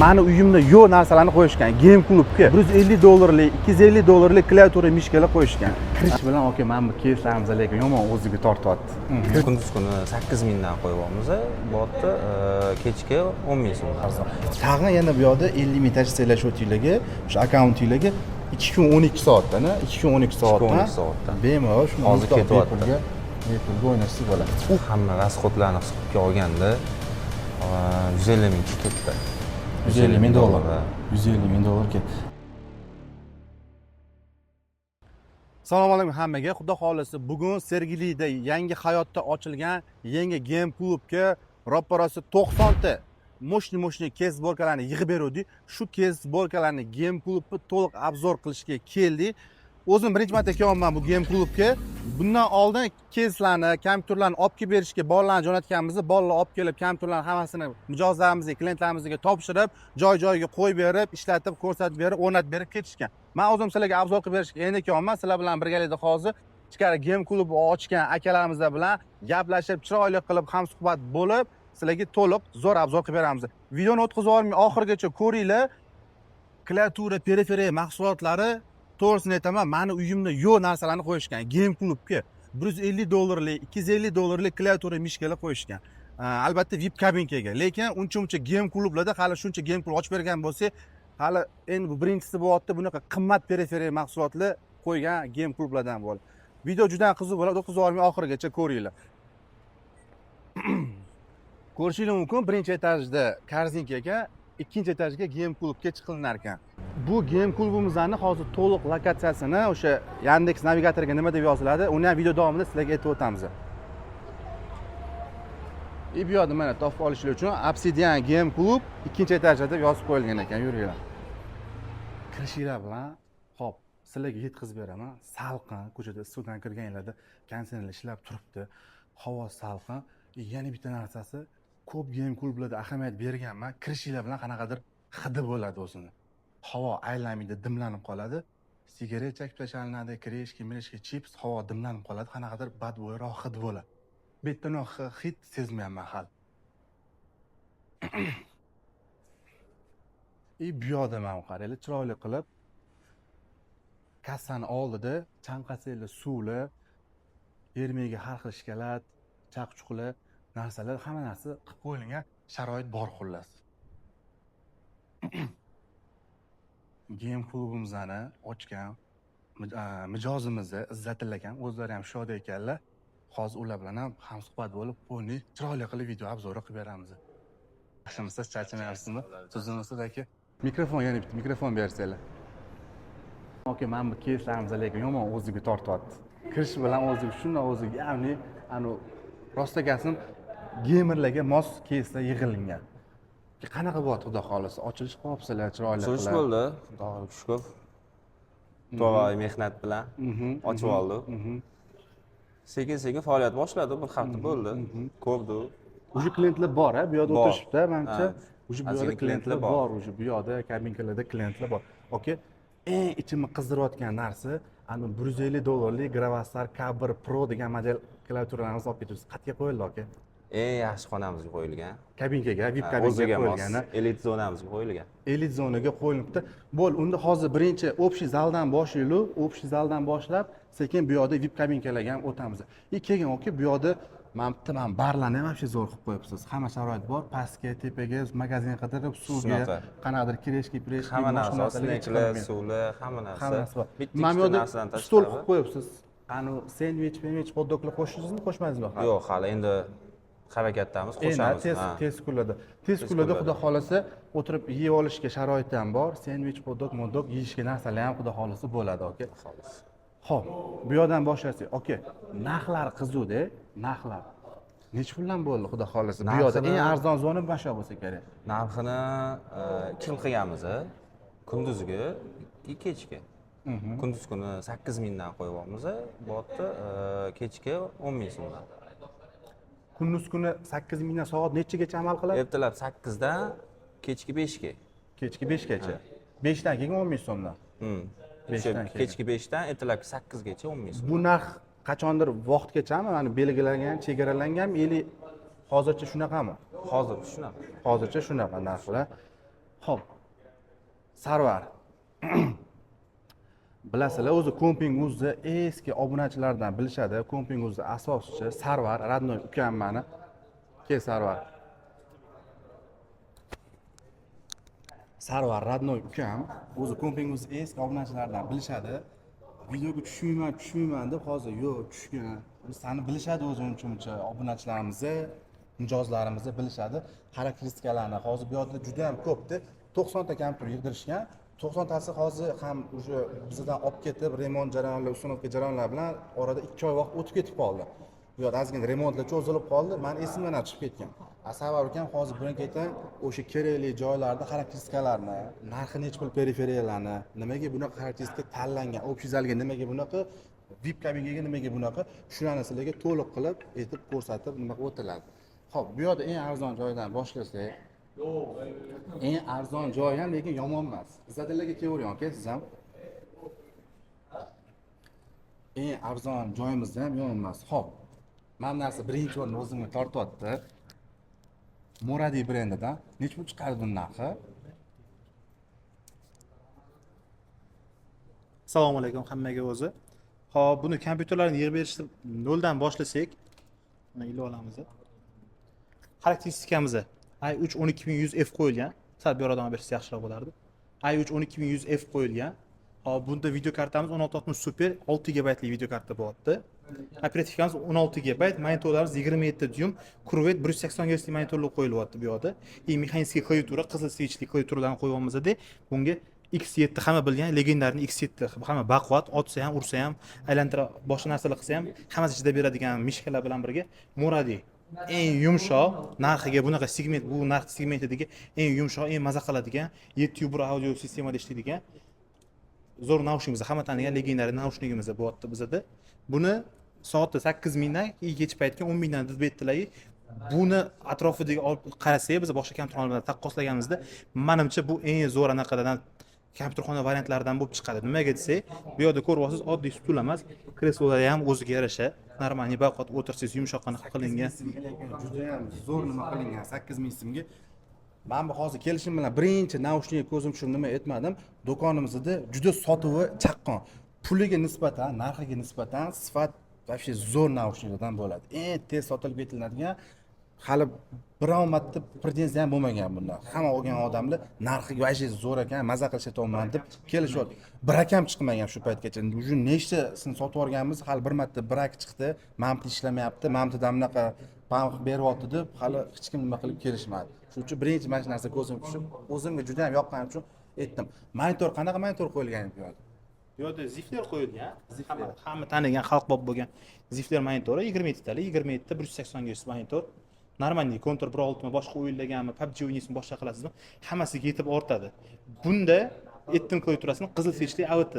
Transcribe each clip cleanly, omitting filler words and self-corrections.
Mani uyimda yo'q narsalarni qo'yishgan. Game klubga 150 dollarlik, 250 dollarlik klaviatura, мышка lar qo'yishgan. Kirish bilan, aka, mana bu keyslarimiz lekin yomon o'ziga tortyapti. Kunduz kuni 8000 dan qo'yyapmiz, bo'lyapti, kechki 10 000 so'mdan. Tag'in yana bu yoqda 50 ming tashlasanglar счёт inglarga, o'sha akkauntinglarga 2 kun 12 soatdan, 2 kun 12 soatdan. 12 soatdan. Bemalol shuni Hozir mutlaq ketyapti. Bepulga o'ynashsa bo'ladi. U hamma расход larni hisobga olganda 150 000 ketdi. 150 ming dollar. Ha. 150 ming dollar ketdi. Assalomu alaykum hammaga. Xudo xohlasa, bugun Sergelida yangi hayotda ochilgan yangi game klubga roppa-rosa 90 ta мощный мощный кейс сборка larni yig'ib beruvdik. Shu кейс сборка larni game klubni to'liq обзор qilishga keldik. O'zim birinchi marta kelyapman bu game klubga. Bundan oldin keyslarni, kompyuterlarni olib kelib berishga bolalarni jo'natganmiz. Bolalar olib kelib, kompyuterlarni hammasini mijozlarimizga, klientlarimizga topshirib, joy-joyiga qo'yib berib, ishlatib, ko'rsatib berib, o'rnatib berib ketishgan. Man o'zim sizlarga обзор qilib berishga endi kelyapman. Sizlar bilan birgalikda hozir ichkari game klub ochgan akalarimiz bilan gaplashib, chiroyli qilib hamsuhbat bo'lib, sizlarga to'liq zo'r обзор qilib beramiz. Videoni o'tkazib yubormay oxirigacha ko'ringlar. Klaviatura, periferiya mahsulotlari, to'g'risini aytaman, mani uyimda yo'q narsalarni qo'yishgan. Game klubga 150 dollarlik, 250 dollarlik klaviatura, мышка lar qo'yishgan. Albatta VIP kabinkaga, lekin uncha muncha game klublarda hali shuncha game klub ochib bergan bo'lsak, hali endi bu birinchisi bo'lyapti bunaqa qimmat periferiya mahsulotlar qo'ygan game klublardan bo'ladi. Video juda ham qiziq bo'ladi, o'tkazib yubormay oxirigacha ko'ringlar. Ko'rishingiz mumkin, birinchi etajda korzinka ekan, ikkinchi etajga game klubga chiqilinar ekan. Bu game klubimizni hozir to'liq lokatsiyasini o'sha Yandex navigatoriga nima deb yoziladi, uni ham video davomida sizlarga aytib o'tamiz. И bu yoqda mana topib olishlar uchun Obsidian Game Club ikkinchi etajda deb yozib qo'yilgan ekan, yuringlar. Kirishinglar bilan, hop, sizlarga yetkazib beraman. Salqin, ko'chada issiqdan kirganinglarda konditsionerlar ishlab turibdi. Havo salqin. И yana bitta narsasi, ko'p game klublarda ahamiyat berganman, kirishinglar bilan qanaqadir hidi bo'ladi o'zini. Havo aylanmaydi, dimlanib qoladi. Sigaret chakib tashlanadi, крышки, mirishki, chips, havo dimlanib qoladi, qanaqadir badbo'yroq hid bo'ladi. Bu yerda unaqa hid sezmayapman hali. И bu yoqda mana qaranglar, chiroyli qilib kassani oldida chanqasanglar suvlar, ermagiga har xil shokolad, chaqchuqlar, narsalar, hamma narsa qilib qo'yilgan, sharoit bor xullas. Game klubimizni ochgan mijozimizni Izzatilla akam o'zlari ham shu yerda ekanlar. Hozir ular bilan ham hamsuhbat bo'lib, полный chiroyli qilib video обзор qilib beramiz. Yaxshimisiz, charchamayapsizmi? Tuzukmisiz, aka? Mikrofon, yana bitta mikrofon bersanglar. Aka, mana bu keyslarimiz lekin yomon o'ziga tortyapti. Kirish bilan o'ziga shundoq o'ziga, ya'ni anu rostagasim geymerlarga mos keyslar yig'ilingan. Qanaqa bo'ladi, xudo xohlasa? Ochilish qilyapsizlar chiroyli Ochilish qilib. bo'ldi, Xudoga shukur. 4 oy mehnat bilan ochib oldik. Sekin sekin faoliyat boshladi, bir hafta bo'ldi. Ko'rdi. Уже klientlar bor, a, bu yoqda Bor. o'tirishibdi, manimcha. Ha. Уже bu yoqda Ozgina klientlar klientlar bor. bor, уже bu yoqda kabinkalarda klientlar bor. Okey. Eng ichimni qizdirayotgan narsa, ana 150 dollarlik Gravastar K1 Pro degan model klaviaturalarimizni olib ketibsiz. Qayerga qo'yildi, aka? Eng yaxshi xonamizga qo'yilgan. Kabinkaga, VIP Ha, kabinkaga o'ziga mos qo'yilgan. Elit zonamizga qo'yilgan. Elit zonaga qo'yilibdi. Bo'l, unda hozir birinchi общий zaldan boshlaylik, общий zaldan boshlab, sekin bu yoqda VIP kabinkalarga ham o'tamiz. И keyin, aka, bu yoqda mana bitta mana barlarni ham вообще zo'r qilib qo'yibsiz. Hamma sharoit bor, pastga, tepaga, magazin qidirib, suvga, Shunaqa. qanaqadir крышки, прешки, Hamma boshqa narsa, narsalarga snacklar, chiqarilgan. suvlar, hamma narsa. Hamma narsa bor. Bitta Mana bu ikkita yoqda narsadan stol tashqari. qilib qo'yibsiz. Anu sendvich, penvich, hot-doglar qo'shdingizmi, qo'shmadingizmi hali? Yo'q, hali endi harakatdamiz, Endi qo'shamiz. tez Ha. tez kunlarda. Tez Tez kunlarda kunlarda. xudo xohlasa o'tirib yeb olishga sharoit ham bor. Sendvich, hot-dog, modog yeyishga narsalar ham xudo xohlasa bo'ladi, aka. Xolos. Xo'p, bu yoqdan boshlasak, aka, narxlar qiziqda, narxlar. Necha puldan bo'ldi, xudo xohlasa? Bu yoqda eng arzon zona mana shu bo'lsa kerak. Narxini ikki xil qilganmiz. Kunduzgi и kechki. Kunduz kuni 8000 dan qo'yyapmiz, bo'lyapti, kechki 10 000 so'mdan. Kunduz kuni 8 mingdan soat nechagacha amal qiladi? Ertalab 8dan kechki 5ga. Kechki 5 gacha. 5 dan keyin 10 ming so'mdan. 5dan O'sha keyin. kechki 5dan ertalabki 8gacha 10 ming so'm. Bu narx qachondir vaqtgachami, ya'ni belgilangan, chegaralanganmi или hozircha shunaqami? Hozir shunaqa. Hozircha shunaqa narxlar. Xo'p. Sarvar. Bilasizlar, o'zi Komping o'zi eski obunachilardan bilishadi. Komping o'zi asoschisi Sarvar, родной ukam mani. Kel, Sarvar. Sarvar родной ukam, o'zi Komping o'zi eski obunachilardan bilishadi. Videoga tushmayman, tushmayman deb hozir yo'q, tushgan. Sani bilishadi o'zi uncha muncha obunachilarimizni, mijozlarimizni bilishadi. Xarakteristikalarni hozir bu yerda juda ham ko'pda. 90 ta kompyuter yig'dirishgan. 90 tasi hozir ham уже bizdan olib ketib, remont jarayonlari, установка jarayonlari bilan orada 2 oy vaqt o'tib ketib qoldi. Bu yerda ozgina remontlar cho'zilib qoldi. Mani esimdan ham chiqib ketgan. Sarvar ukam hozir birin ketin o'sha kerakli joylarda xarakteristikalarni, narxi nechi pul periferiyalarni, nimaga bunaqa xarakteristika tanlangan, общий zalga nimaga bunaqa, VIP kabinaga nimaga bunaqa, shularni sizlarga to'liq qilib aytib ko'rsatib nima qilib o'tiladi. Xo'p, bu yerda eng arzon joydan boshlasak, eng arzon joyi ham lekin yomon emas. Izzatlarga kelavering aka, siz ham. Eng arzon joyimizda ham yomon emas. Xo'p. Mana bu narsa birinchi o'rinni o'zimga tortyapti. Moradi brendidan necha pul chiqadi buni narxi? Assalomu alaykum hammaga o'zi. Xo'p, buni kompyuterlarni yig'ib berishni noldan boshlasak, mana ilib olamiz. Xarakteristikamiz i3 12100F qo'yilgan. Sal bu yoqdan olib bersa yaxshiroq bo'lardi. i3 12100F qo'yilgan. Xo'p, bunda video kartamiz 1660 Super 6 gigabaytli video karta bo'lyapti. Operativkamiz 16 gigabayt, monitorlarimiz 27 dyum, Curved 180 Hz monitorlar qo'yilyapti bu yoqda. И механический klaviatura, qizil switchli klaviaturalarni qo'yyapmiz-da. Bunga X7 hamma bilgan legendarniy X7 hamma baquvvat, otsa ham, ursa ham, aylantira boshqa narsalar qilsa ham hammasi chidab beradigan mishkalar bilan birga Moradi eng yumshoq narxiga bunaqa segment, bu narx segmentidagi eng yumshoq, eng maza qiladigan 7.1 audio sistemada ishlaydigan zo'r naushnikimiz, hamma tanigan legendarniy naushnikimiz bo'lyapti bizada. Buni soati 8000 dan kech paytga 10000 dan deb aytdilar. Buni atrofidagi olib qarasak, biz boshqa kompyuterxonalar bilan taqqoslaganimizda, manimcha bu eng zo'r anaqalardan kompyuterxona variantlaridan bo'lib chiqadi. Nimaga desak, bu yerda ko'ryapsiz, oddiy stul emas, kreslolari ham o'ziga yarasha нормальный baquvvat, o'tirsangiz yumshoqqina qilingan. Juda ham zo'r nima qilingan 8000 so'mga. Men bu hozir kelishim bilan birinchi naushnik ko'zim tushib nima aytmadim, do'konimizda juda sotuvi chaqqon. Puliga nisbatan, narxiga nisbatan sifat вообще zo'r naushniklardan bo'ladi. Eng tez sotilib ketiladigan, hali biron marta pretenziya ham bo'lmagan bundan. Hamma olgan odamlar narxi вообще zo'r ekan, maza qilishyapman deb kelishyapti. Brak ham chiqmagan shu paytgacha. Уже nechtasini sotib yuborganmiz, hali bir marta brak chiqdi, mamti ishlamayapti, mamtidan bunaqa pamq beryapti deb hali hech kim nima qilib kelishmadi. Shuning uchun birinchi mana shu narsa ko'zim tushib, o'zimga juda ham yoqqani uchun aytdim. Monitor qanaqa monitor qo'yilgan bu yerda? Bu yerda Zifler qo'yilgan. Hamma tanigan xalqbop bo'lgan Zifler monitori 27 tali, 27 ta 180 Hz monitor. Normalniy Counter 1.6 mi, boshqa o'yinlargami, PUBG o'ynaysizmi, boshqa qilasizmi, hammasiga yetib ortadi. Bunda ettim klaviaturasini qizil switchli AWT.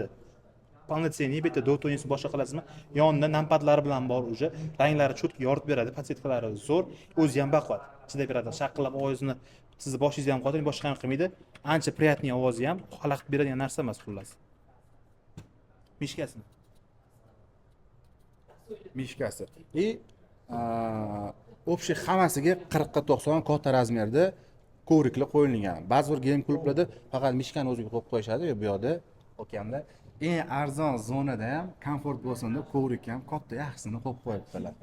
Полноценный bitta Dota o'ynaysizmi, boshqa qilasizmi, yonida nampadlari bilan bor уже, ranglari cho'tki yoritib beradi, podsetkалari zo'r, o'zi ham baquvvat, chidab beradi, shaqillab ovozini sizni boshingizni ham qotirib, boshqa ham qilmaydi. Ancha приятный ovozi ham xalaqit beradigan narsa emas xullas. Mishkasini. Mishkasi. И общий hammasiga 40 ga 90 katta razmerda kovriklar qo'yilgan. Ba'zi bir game klublarda faqat mishkani o'ziga qo'yib qo'yishadi, bu yoqda okamda eng arzon zonada ham komfort bo'lsin deb kovrik ham katta yaxshisini qo'yib qo'yibdilar.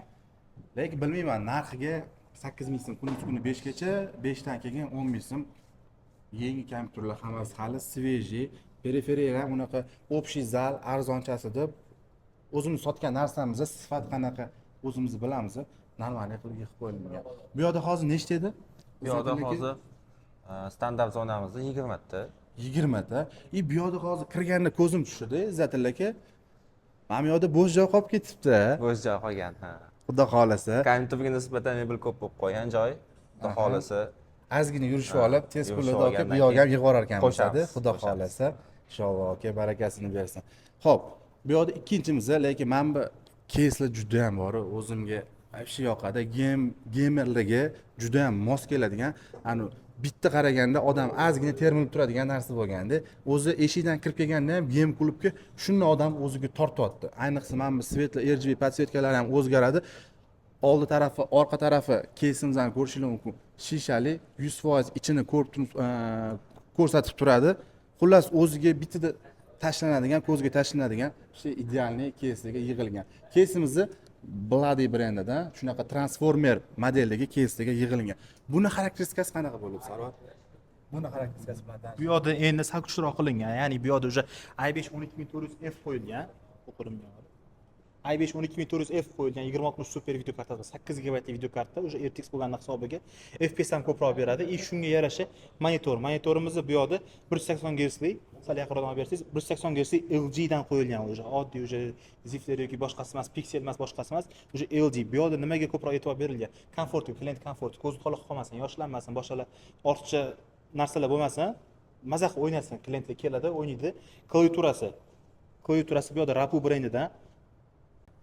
Lekin bilmayman, narxiga 8000 so'm kunduz kuni 5 gacha, 5 dan keyin 10000 so'm. Yangi kompyuterlar hammasi hali свежий, periferiyalar ham unaqa общий zal arzonchasi deb o'zimiz sotgan narsamizda sifat qanaqa o'zimiz bilamiz, нормальный qilib yig'ib qo'yilgan. Bu yoqda hozir nechta edi? Bu yoqda hozir standart zonamizda 20 ta. 20 ta. И bu yoqda hozir kirganda ko'zim tushdi, Izzatilla aka. Mana bu yoqda bo'sh joy qolib ketibdi. Bo'sh joy qolgan, ha. Xudo xohlasa. Kompyuterga nisbatan mebel ko'p bo'lib qolgan joy. Xudo xohlasa. Ozgina yurishib olib, tez yurishib kunlarda aka bu olgandan yoqga ham keyin yig'ib orar ekanmiz. Qo'shamiz, Xudo qo'shamiz. xohlasa. Inshaalloh aka barakasini bersin. Xo'p, bu yoqda ikkinchimiz, lekin mana bu keyslar juda ham bor, o'zimga вообще yoqadi. Gamerlarga juda ham mos keladigan, ani bitta qaraganda odam ozgina termilib turadigan narsa bo'lganda, o'zi eshikdan kirib kelganda ham game klubga shunday odam o'ziga tortyapti. Ayniqsa mana bu светлый RGB подсветка lari ham o'zgaradi. Oldi tarafi, orqa tarafi keysimizni ko'rishingiz mumkin. Shishali 100% ichini ko'rib Ko'rsatib turadi. Xullas, o'ziga bittada tashlanadigan, ko'zga tashlanadigan shu идеальный кейсga yig'ilgan. Кейсimizni Bloody brendidan shunaqa transformer modeldagi кейсga yig'ilgan. Buni xarakteristikasi qanaqa bo'ladi, Sarvar? Buni xarakteristikasi bilan Bu yoqda endi sal kuchliroq qilingan, ya'ni bu yoqda уже i5 12400 F qo'yilgan. O'qirilgan. i5 12400 F qo'yilgan, 2060 Super video kartasi, 8 gigabaytli video karta, уже RTX bo'lgani hisobiga FPS ham ko'proq beradi и shunga yarasha monitor. Monitorimizni bu yoqda 180 gersli, sal yaqinroq olib bersangiz, 180 gersli LG dan qo'yilgan уже. Oddiy уже Zifler yoki boshqasi emas, Pixel emas, boshqasi emas, уже LG. Bu yoqda nimaga ko'proq e'tibor berilgan? Komfortga, klient komforti, ko'zi to'liq qolmasin, yoshlanmasin, boshqalar ortiqcha narsalar bo'lmasin, maza qilib o'ynasin, klientlar keladi, o'ynaydi. Klaviaturasi. Klaviaturasi bu yoqda Rapoo brendidan.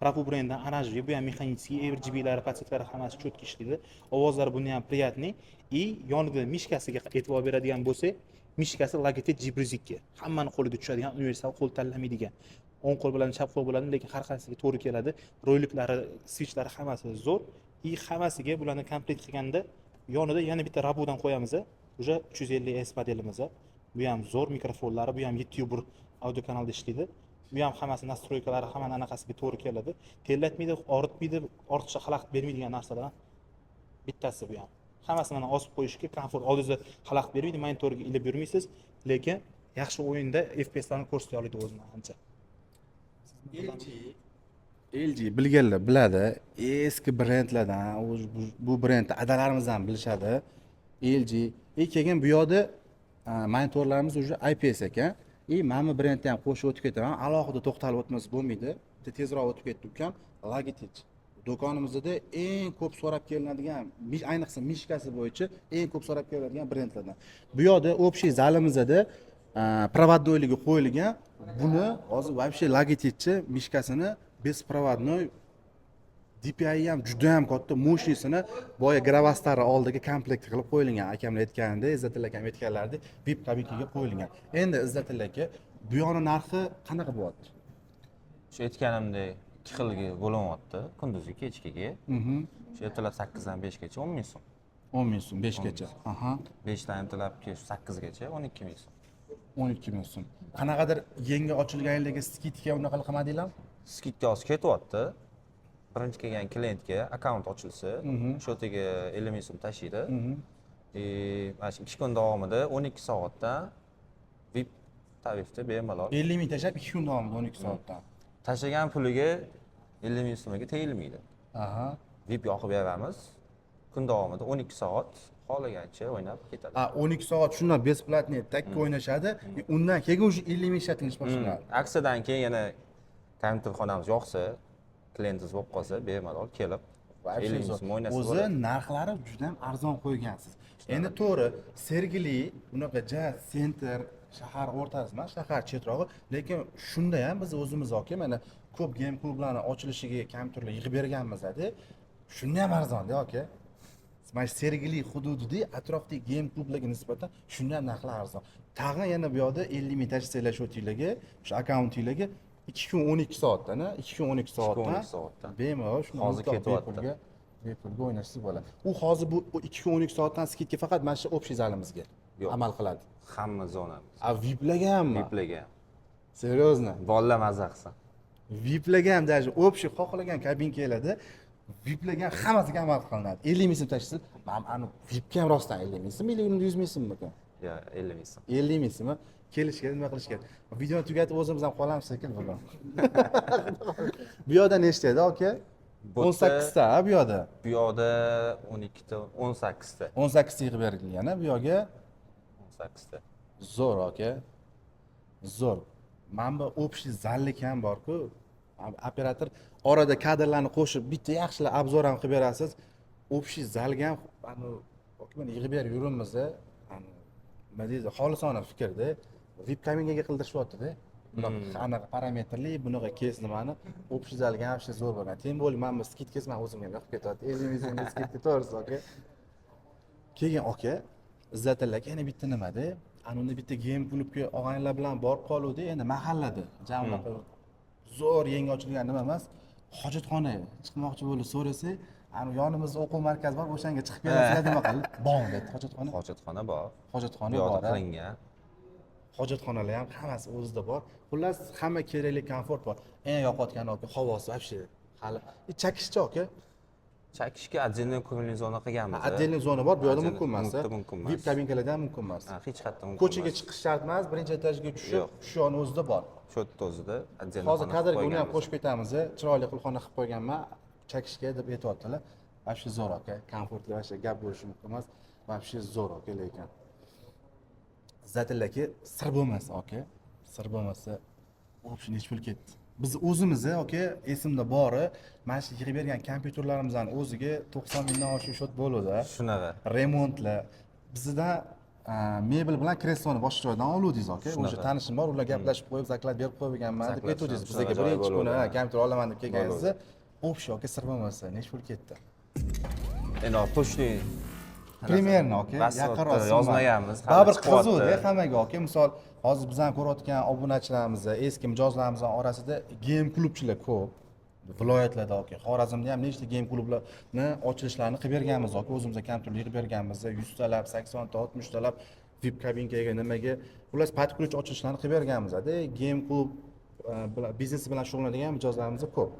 Rapoo brendidan оранжевый, bu ham механический, RGBlari, подсветкалari hammasi четко ishlaydi. Ovozlari buni ham приятный. И yonida мышка siga e'tibor beradigan bo'lsak, мышка si Logitech G102. Hammani qo'liga tushadigan, universal, qo'l tanlamaydigan. O'ng qo'l bilan, chap qo'l bilan, lekin har qaysiga to'g'ri keladi. Роликлari, switchlari hammasi zo'r. И hammasiga bularni komplekt qilganda yonida yana bitta Rapoodan qo'yamiz. Уже 350S modelimiz. Bu ham zo'r mikrofonlari, bu ham 7.1 audio kanalda ishlaydi. Bu ham hammasi настройка lari hammani anaqasiga to'g'ri keladi. Terlatmaydi, og'ritmaydi, ortiqcha xalaqit bermaydigan narsalardan bittasi bu ham. Hammasi mana osib qo'yishga komfort, oldingizda xalaqit bermaydi, monitorga ilib yurmaysiz, lekin yaxshi o'yinda FPSlarni ko'rsata oladi o'zini ancha. LG, LG bilganlar biladi, eski brendlardan, o'zi bu brendni adalarimiz ham bilishadi. LG. И keyin bu yoqda monitorlarimiz уже IPS ekan. И mana bu brendni ham qo'shib o'tib ketaman. Alohida to'xtalib o'tmasa bo'lmaydi. Bitta tezroq o'tib ketdi ukam. Logitech. Do'konimizda eng ko'p so'rab kelinadigan, ayniqsa мышка si bo'yicha eng ko'p so'rab kelinadigan brendlardan. Bu yoqda общий zalimizda проводной ligi qo'yilgan. Buni hozir вообще Logitechni мышка sini беспроводной DPI ham juda ham katta, мощный sini boya Gravastari oldiga komplekt qilib qo'yilgan. Akamlar aytganidek, Izzatilla akam aytganlaridek, VIP kabinkaga qo'yilgan. Endi Izzatilla aka, bu yoqni narxi qanaqa bo'lyapti? Shu aytganimdek, ikki xilga bo'linyapti, kunduzgi, kechkiga. Shu ertalab 8dan 5gacha 10 000 so'm. 10 000 so'm 5gacha. Aha. 5dan ertalabki shu 8gacha 12 000 so'm. 12 000 so'm. Qanaqadir yangi ochilganligiga скидка unaqa qilmadinglarmi? Скидка hozir ketyapti. Birinchi kelgan klientga akkaunt ochilsa, счёт iga 50 000 so'm tashlaydi. И mana shu 2 kun davomida 12 soatdan VIP tarifda bemalol. 50 000 tashlab 2 kun davomida 12 soatdan. Tashlagan puliga, 50 000 so'miga tegilmaydi. VIP yoqib beramiz. Kun davomida 12 soat xohlagancha o'ynab ketadi. A, 12 soat shundan бесплатный takka o'ynashadi. Undan keyin уже 50 000 ishlatilish boshlanadi. Aksiyadan keyin yana kompyuter xonamiz yoqsa, klientingiz bo'lib qolsa, bemalol kelib Вообще 50 000 zo'r. so'm o'ynasa O'zi bo'ladi. Narxlari juda ham arzon qo'ygansiz. Endi to'g'ri, Sergeli unaqa ja центр, shahar o'rtasi emas, shahar chetrog'i, lekin shunda ham biz o'zimiz aka mana ko'p game klublarni ochilishiga kompyuterlar yig'ib berganmiz-da. Shunda ham arzonda aka. Mana shu Sergeli hududida atrofdagi game klublarga nisbatan shunda ham narxlar arzon. Tag'in yana bu yoqda 50 ming tashlasanglar счёт inglarga, o'sha akkauntinglarga 2 kun 12 soatdan, 2 kun 12 soatdan 12 soatdan. Bemalol shuni Hozir mutlaq ketyapti. bepulga o'ynashsa bo'ladi. U hozir bu 2 kun 12 soatdan скидка faqat mana shu общий zalimizga Yo'q. amal qiladi. Hamma zonamiz. A, VIPlarga hammi? VIPlarga. Серьезно? Bolalar maza qilsin. VIPlarga ham, даже общий xohlagan kabinkalarda VIPlarga ham hammasiga amal qilinadi. 50 ming so'm tashlasa, mana ani VIPga ham rostdan 50 ming so'm, 100 ming so'mmikan? Yo, 50 ming so'm. 50 ming so'mmi? Kelish kerak, nima qilish kerak? Videoni tugatib o'zimiz ham qolamiz sekin bugun. Bu yoqda nechta edi aka? Bu yerda- 18 ta, bu yoqda. Bu yoqda 12 ta, 18 ta. 18 ta yig'ib berilgan, bu yoqga. 18 ta. Zo'r aka. Zo'r. Mana bu общий zallik ham bor-ku. Operator orada kadrlarni qo'shib bitta yaxshilab обзор ham qilib berasiz. Общий zalga ham ani aka mana yig'ib berib yuribmiz. Ani nima deydi, xolisona fikrda. VIP kabinkaga qildirishyapti-da. Bunaqa anaqa parametrli, bunaqa кейс nimani общий zalga ham вообще zo'r bo'lgan. Тем более mana bu скидка si man o'zimga ham yoqib ketyapti. 50 ming so'mga скидка, to'g'risi aka. Keyin aka, Izzatilla aka, yana bitta nimada? Ana unda bitta game klubga og'aynilar bilan borib qoluvdik, endi mahallada. Ja unaqa zo'r yangi ochilgan nima emas. Hojatxona chiqmoqchi bo'lib so'rasak, ana yonimizda o'quv markazi bor, o'shanga chiqib kelasizlar, nima qilib? Bor dedi hojatxona. Hojatxona bor. Hojatxona Bu yoqda bor. A? qilingan. Hojatxonalar ham hammasi o'zida bor. Xullas, hamma kerakli komfort bor. Eng yoqayotgan, aka, havosi вообще hali chakishchi, aka. Chakishga отдельный курильный zona qilganmiz. Отдельный zona bor, bu yoqda Отдельно mumkin emas. Mumkin, mumkin emas. VIP kabinkalarda ham mumkin emas. Ha, hech qayerda mumkin Ko'chaga emas. chiqish shart emas, birinchi etajga tushib, Yo'q. shu yoni o'zida bor. Shu yerda o'zida отдельно Hozir xona qilib kadrga uni ham qo'yganmiz. qo'shib ketamiz. Chiroyli qilib xona qilib qo'yganman. Chakishga deb aytyaptilar. Вообще zo'r, aka, komfortli, вообще gap bo'lishi mumkin emas. Вообще zo'r, aka, lekin. Zatillaki sir bo'lmasa, aka, sir bo'lmasa, общий nechi pul ketdi? Biz o'zimiz, aka, esimda bori, mana shu yig'ib bergan kompyuterlarimizni o'ziga 90 mingdan oshiq счёт bo'ladi. Shunaqa. Remontlar. Bizdan mebel bilan kresloni boshqa joydan oluvdingiz, aka. O'sha Shunaqa. Tanishim bor, ular gaplashib qo'yib, заклад berib qo'yganman deb Заклад aytuvdingiz shunaqa bizga joy birinchi kuni bo'luvdi, ha. kompyuter olaman deb kelganingizda, общий, aka, sir bo'lmasa, nechi pul ketdi? Endi точный Примерно, aka, Расход ni yaqinroq summa. yozmaganmiz, hali Baribir chiqyapti. qiziqda hammaga, aka. Misol, hozir bizani ko'rayotgan obunachilarimiz, eski mijozlarimiz orasida game klubchilar ko'p. Viloyatlarda, aka, Xorazmda ham nechta game klublarni ochilishlarini qilib berganmiz, aka, o'zimiz kompyuter yig'ib berganmiz, 100 talab, 80 ta, 60 talab VIP kabinkaga, nimaga, xullas, под ключ ochilishlarni qilib berganmiz. Game klub biznesi bilan shug'ullanadigan mijozlarimiz ko'p.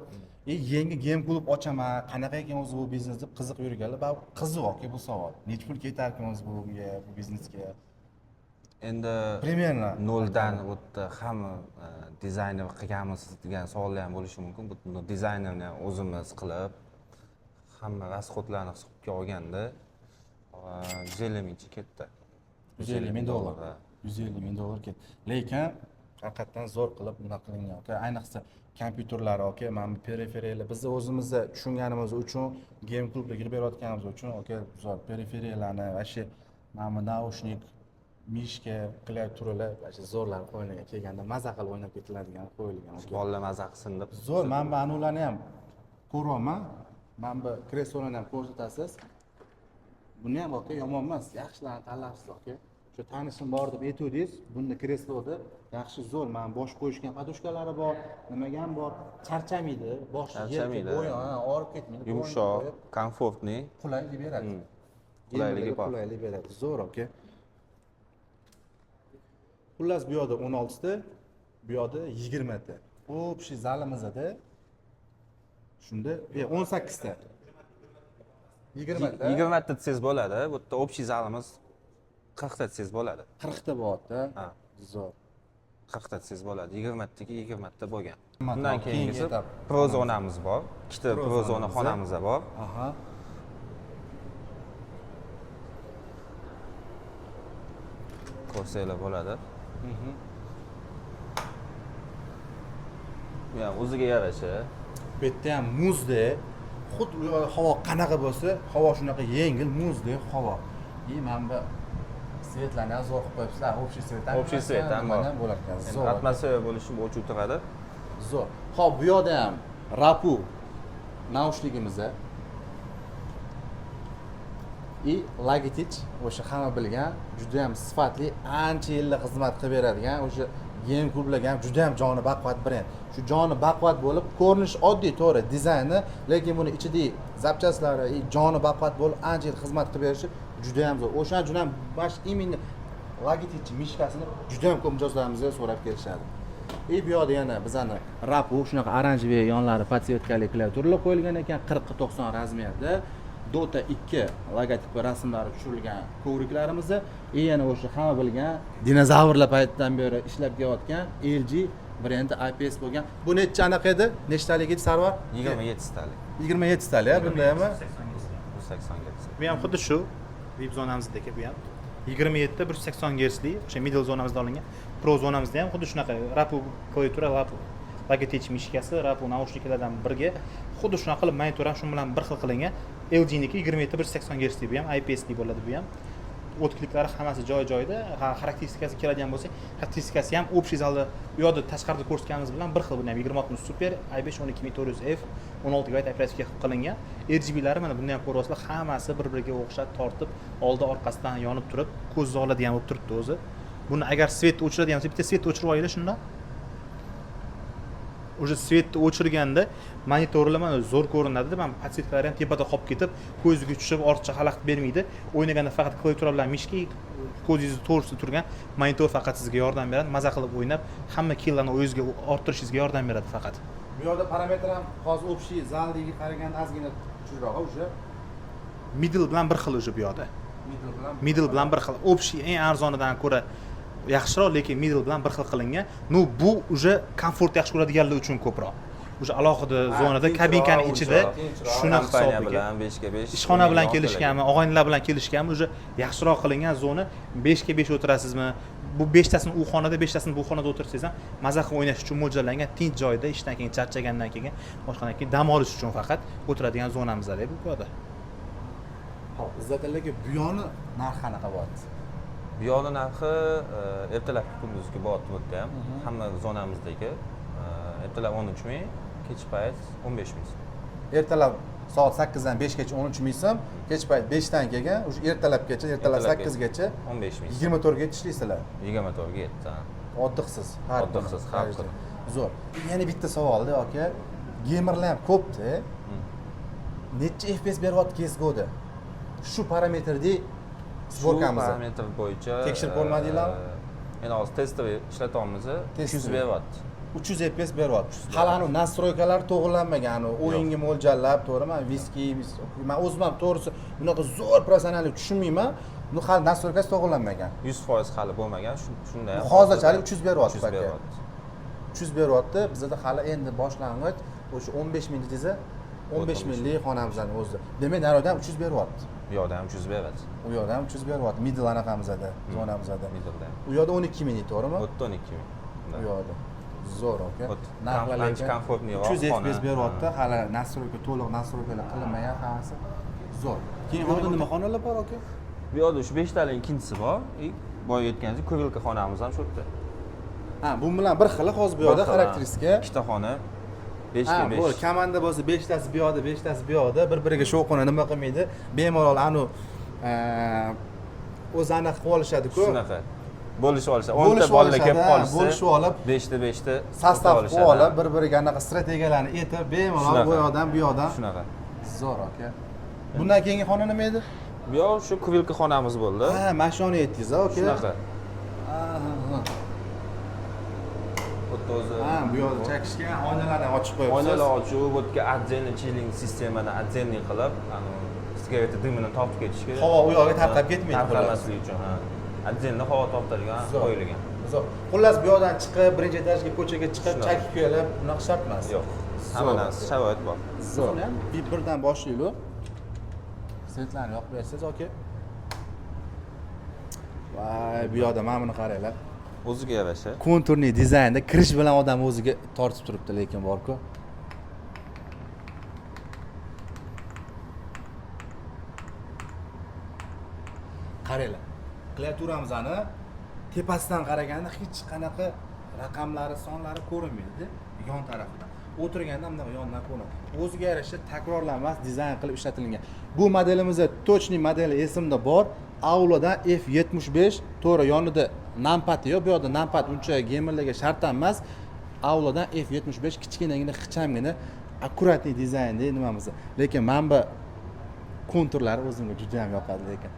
И yangi game klub ochaman, qanaqa ekan o'zi bu biznes deb qiziqib yurganlar, baribir qiziq, aka, bu savol. Necha pul ketarkan o'zi bunga, bu biznesga? Endi Примерно. Noldan bu yerda hamma dizayner qilganmisiz degan savollar ham bo'lishi mumkin. Bu dizaynerni ham o'zimiz qilib, hamma расход larni hisobga olganda 150 mingcha ketdi. 150 ming dollar. Ha. 150 ming dollar ketdi. Lekin haqiqatdan zo'r qilib bunaqa qilingan, aka. Ayniqsa kompyuterlar, aka, mana bu periferiyalar bizni o'zimizni tushunganimiz uchun, game klubga kirib berayotganimiz uchun, aka, zo'r periferiyalarni вообще, mana bu наушник, мышка, klaviaturalar вообще zo'rlar qo'yilgan. Kelganda maza qilib o'ynab ketiladigan qo'yilgan, aka. Bolalar maza qilsin deb. Zo'r, mana bu anularni ham ko'ryapman. Mana bu kresloni ham ko'rsatasiz. Buni ham, aka, yomon emas, yaxshilarini tanlabsiz, aka. Shu tanishim bor deb aytuvdingiz, bunda kresloda yaxshi, zo'r, mana bosh qo'yishgan подушка lari bor, nimaga ham bor, charchamaydi, bosh yerga Charchamaydi. Bo'yin, ha, og'rib ketmaydi. Bo'yinga Yumshoq, qo'yib, комфортный. Qulaylik beradi. Qulayligi bor. Qulaylik beradi. Zo'r, aka. Xullas, bu yoqda 16 ta, bu yoqda 20 ta. Общий zalimizda shunda 18 ta. 20 ta. 20 ta desangiz bo'ladi. Bu yerda общий zalimiz 40 ta desangiz bo'ladi. 40 ta bo'lyapti. Ha. Zo'r. 40 ta desangiz bo'ladi. 20 taga 20 ta bo'lgan. 20 Undan keyingi keyingisi etap. Pro zonamiz bor. Ikkita Pro pro zona zonamiz, xonamiz bor. Ko'rsanglar bo'ladi. Bu ham o'ziga yarasha. Bu yerda ham muzdek, xuddi u yoqda havo qanaqa bo'lsa, havo shunaqa yengil, muzdek havo. И mana bu свет larni ham zo'r qilib qo'yibsizlar, общий свет ham. Общий свет ham bor. Ham bo'lar ekan. Endi Zo'r. atmosfera bo'lishi bu o'chib turadi. Zo'r. Xo'p, bu yoqda ham Rapoo наушник imiz и Logitech, o'sha hamma bilgan, juda ham sifatli, ancha yillar xizmat qilib beradigan, o'sha game klublarga ham juda ham joni baquvvat brend. Shu joni baquvvat bo'lib, ko'rinishi oddiy, to'g'ri, dizayni, lekin buni ichidagi запчасть lari и joni baquvvat bo'lib, ancha yil xizmat qilib berishi juda ham zo'r. O'shaning uchun ham mana shu именно Logitech мышка sini juda ham ko'p mijozlarimiz so'rab kelishadi. И bu yoqda yana bizani Rapoo, shunaqa оранжевый yonlari подсветка li klaviaturalar qo'yilgan ekan, 40 90 размер da. Dota 2 logotipi rasmlari tushirilgan коврик larimizni и yana o'sha hamma bilgan dinozavrlar paytidan beri ishlab kelayotgan LG brendi IPS bo'lgan. Bu necha anaqa edi? Nechtalik edi, Sarvar? 27 talik. 27 talik, bunda ham. 180 Hz. Bu ham xuddi shu VIP zonamizdagi, bu ham 27 180 gersli, o'sha middle zonamizda olingan. Pro zonamizda ham xuddi shunaqa Rapoo klaviatura, Rapoo Logitech мышка si, Rapoo наушник lardan birga xuddi shunaqa qilib monitor ham shu bilan bir xil qilingan. LGniki 27 180 gersli, bu ham IPSli bo'ladi bu ham. Отклик lari hammasi joy joyida. Ha, xarakteristikasi keladigan bo'lsak, xarakteristikasi ham общий zalda u yoqda tashqarida ko'rsatganimiz bilan bir xil. Buni ham 2060 Super, i5 12400F, 16 GB оперативка qilib qilingan. RGBlari mana buni ham ko'ryapsizlar, hammasi bir biriga o'xshab tortib, oldi orqasidan yonib turib, ko'zni oladigan bo'lib turibdi o'zi. Buni agar свет o'chiradigan bo'lsa, bitta свет o'chirib olinglar shunda. Уже свет ni o'chirganda monitorlar mana zo'r ko'rinadi. Mana подсветка lari ham tepada qolib ketib, ko'zga tushib, ortiqcha xalaqit bermaydi. O'ynaganda faqat klaviatura bilan мышка, ko'zingizni to'g'risida turgan monitor faqat sizga yordam beradi. Maza qilib o'ynab, hamma killlarni o'zingizga orttirishingizga yordam beradi faqat. Bu yoqda parametr ham hozir общий zaldagiga qaraganda ozgina kuchliroq уже. Middle bilan bir xil уже bu yoqda. Middle bilan. Middle bilan bir xil. Общий eng arzonidan ko'ra yaxshiroq, lekin middle bilan bir xil qilingan. Ну, bu уже komfort yaxshi ko'radiganlar uchun ko'proq. Уже alohida zonada, tinchroq, kabinkani ichida tinchroq, shuni kompaniya hisobiga. bilan 5 ga 5 Ishxona bilan kelishganmi, og'aynilar bilan kelishganmi, уже yaxshiroq qilingan zona. 5 ga 5 o'tirasizmi, bu beshtasini u xonada, beshtasini bu xonada o'tirsangiz ham maza qilib o'ynash uchun mo'ljallangan tinch joyda, ishdan keyin, charchagandan keyin, boshqadan keyin dam olish uchun faqat o'tiradigan zonamizda bu yoqda. Hop, Izzatilla aka, bu yoni narxi qanaqa bo'lyapti? Bu yoqni narxi ertalabki, kunduzgi bo'lyapti bu yerda ham, hamma zonamizdagi. Ertalab 13 ming, kech payt 15 ming so'm. Ertalab soat 8 dan 5 gacha 13 ming so'm, kech payt 5 dan keyin уже ertalabgacha, ertalab Ertalabgacha. 8 gacha 15 ming so'm. 24 gacha ishlaysizlar. 24 ga 7, ha. Отдых siz har kuni. Отдых siz, har kuni. Zo'r. Yana bitta savolda, aka, gamerlar ham ko'pda. Necha FPS beryapti CSGOda shu parametrda сборка miz? Shu parametr bo'yicha Tekshirib ko'rmadinglarmi? Endi hozir тестовый ishlatyapmiz, 300 Тестовый. beryapti. 300 FPS beryapti. Hali anavi настройка lar to'g'irlanmagan, anavi o'yinga mo'ljallab, to'g'rimi? Viski, man o'zim ham, to'g'risi, bunaqa zo'r professional tushunmayman. Bu hali настройка si to'g'irlanmagan. 100% hali bo'lmagan, shunda ham. Hozirchalik 300 beryapti 300 пока. beryapti. 300 beryapti. Bizada hali endi boshlang'ich o'sha 15 ming dedingiz, 15 minglik xonamizni o'zi. Demak, naryoqda ham 300 beryapti. Bu yoqda ham 300 beradi. U yoqda ham 300 beryapti. Middle anaqamizda, zonamizda. Middleda ham. U yoqda 12 ming, to'g'rimi? Bu yerda 12 ming. U yoqda. Zo'r, aka. Вот, Narxlar ancha lekin комфортный roq 300 xona. FPS beryapti. Hali настройка, to'liq настройка lar qilinmagan hammasi. Zo'r. Keyin bu yoqda nima xonalar bor, aka? Bu yoqda shu beshtalik ikkinchisi bor и boya aytganingizdek, курилка xonamiz ham shu yerda. Ha, bu bilan bir xil hozir bu yoqda Bir xil, ha. xarakteristika. Ikkita xona, 5 Ha, ga 5. bo'ldi. Komanda bo'lsa, beshtasi bu yoqda, beshtasi bu yoqda, bir-biriga shovqini nima qilmaydi. Bemalol anu o'zi anaqa qilib olishadi-ku. Shunaqa bo'lishib olishadi, 10 ta Bo'lishib bolalar kelib olishadi, ha, qolishsa, bo'lishib olib, beshta beshta состав o'tira qilib olishadi, olib, bir-biriga anaqa strategiyalarni aytib, bemalol Shunaqa. bu yoqdan, bu yoqdan. Shunaqa. Zo'r, aka. Bundan keyingi xona nima edi? Bu yoq shu курилка xonamiz bo'ldi. Ha, mana shuni aytdingiz, aka. Shunaqa. Ha, ha, ha. Bu yerda o'zi Ha, bu yoqda chakishgan oynalarni ochib qo'yibsiz. Oynalar ochiq, bu yerga отдельно chilling sistemani отдельный qilib, anavi sigareta dimini tortib ketishga, Havo u yoqqa tarqab ketmaydi, tarqalmasligi uchun, ha, отдельно havo tortadigan Zo'r. qo'yilgan. Zo'r. Xullas, bu yoqdan chiqib, birinchi etajga, ko'chaga chiqib, Shunaqa. chakib kelib, bunaqa shart emas. Yo'q, hamma narsa, sharoit bor. Zo'r. Birdan boshlaylik. Свет larni yoqib bersangiz, aka. Voy, bu yoqda mana buni qaranglar. O'ziga yarasha. Контурный dizaynda kirish bilan odam o'ziga tortib turibdi, lekin borku. Qaranglar. Klaviaturamizni tepasidan qaraganda hech qanaqa raqamlari, sonlari ko'rinmaydi yon tarafidan. O'tirganda bunday yondan ko'rinadi. O'ziga yarasha takrorlanmas dizayn qilib ishlatilgan. Bu modelimizda точный modeli esimda bor. Auladan F75, to'g'ri, yonida numpad yo'q. Bu yoqda numpad uncha gamerlarga shart emas. Auladan F75 kichkinagina, ixchamgina, аккуратный dizaynda nimamiz. Lekin mana bu konturlari o'zimga juda ham yoqadi lekin.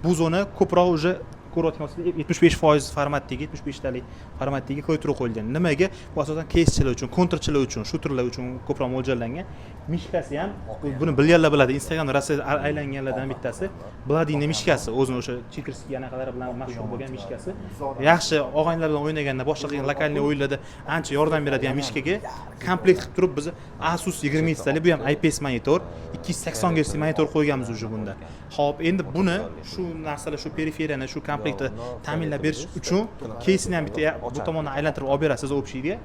Bu zona ko'proq уже ko'rayotgan bo'lsangiz, 75% formatdagi, 75 talik formatdagi klaviatura qo'yilgan. Nimaga? Bu asosan keyschilar uchun, kontrchilar uchun, shuterlar uchun ko'proq mo'ljallangan. Мышка si ham, buni bilganlar biladi, Instagramda rosa aylanganlardan bittasi Bladini мышка si, o'zini o'sha читерский anaqalari bilan mashhur bo'lgan мышка si. Yaxshi, og'aynilar bilan o'ynaganda, boshqa qilgan локальный o'yinlarda ancha yordam beradigan мышка ga komplekt qilib turib, biz Asus 27 talik, bu ham IPS monitor, 280 Hz monitor qo'yganmiz уже bunda. Xo'p, endi buni, shu narsalar, shu periferiyani, shu komplektni ta'minlab berish uchun keysini ham bitta bu tomondan aylantirib olib berasiz общий ga.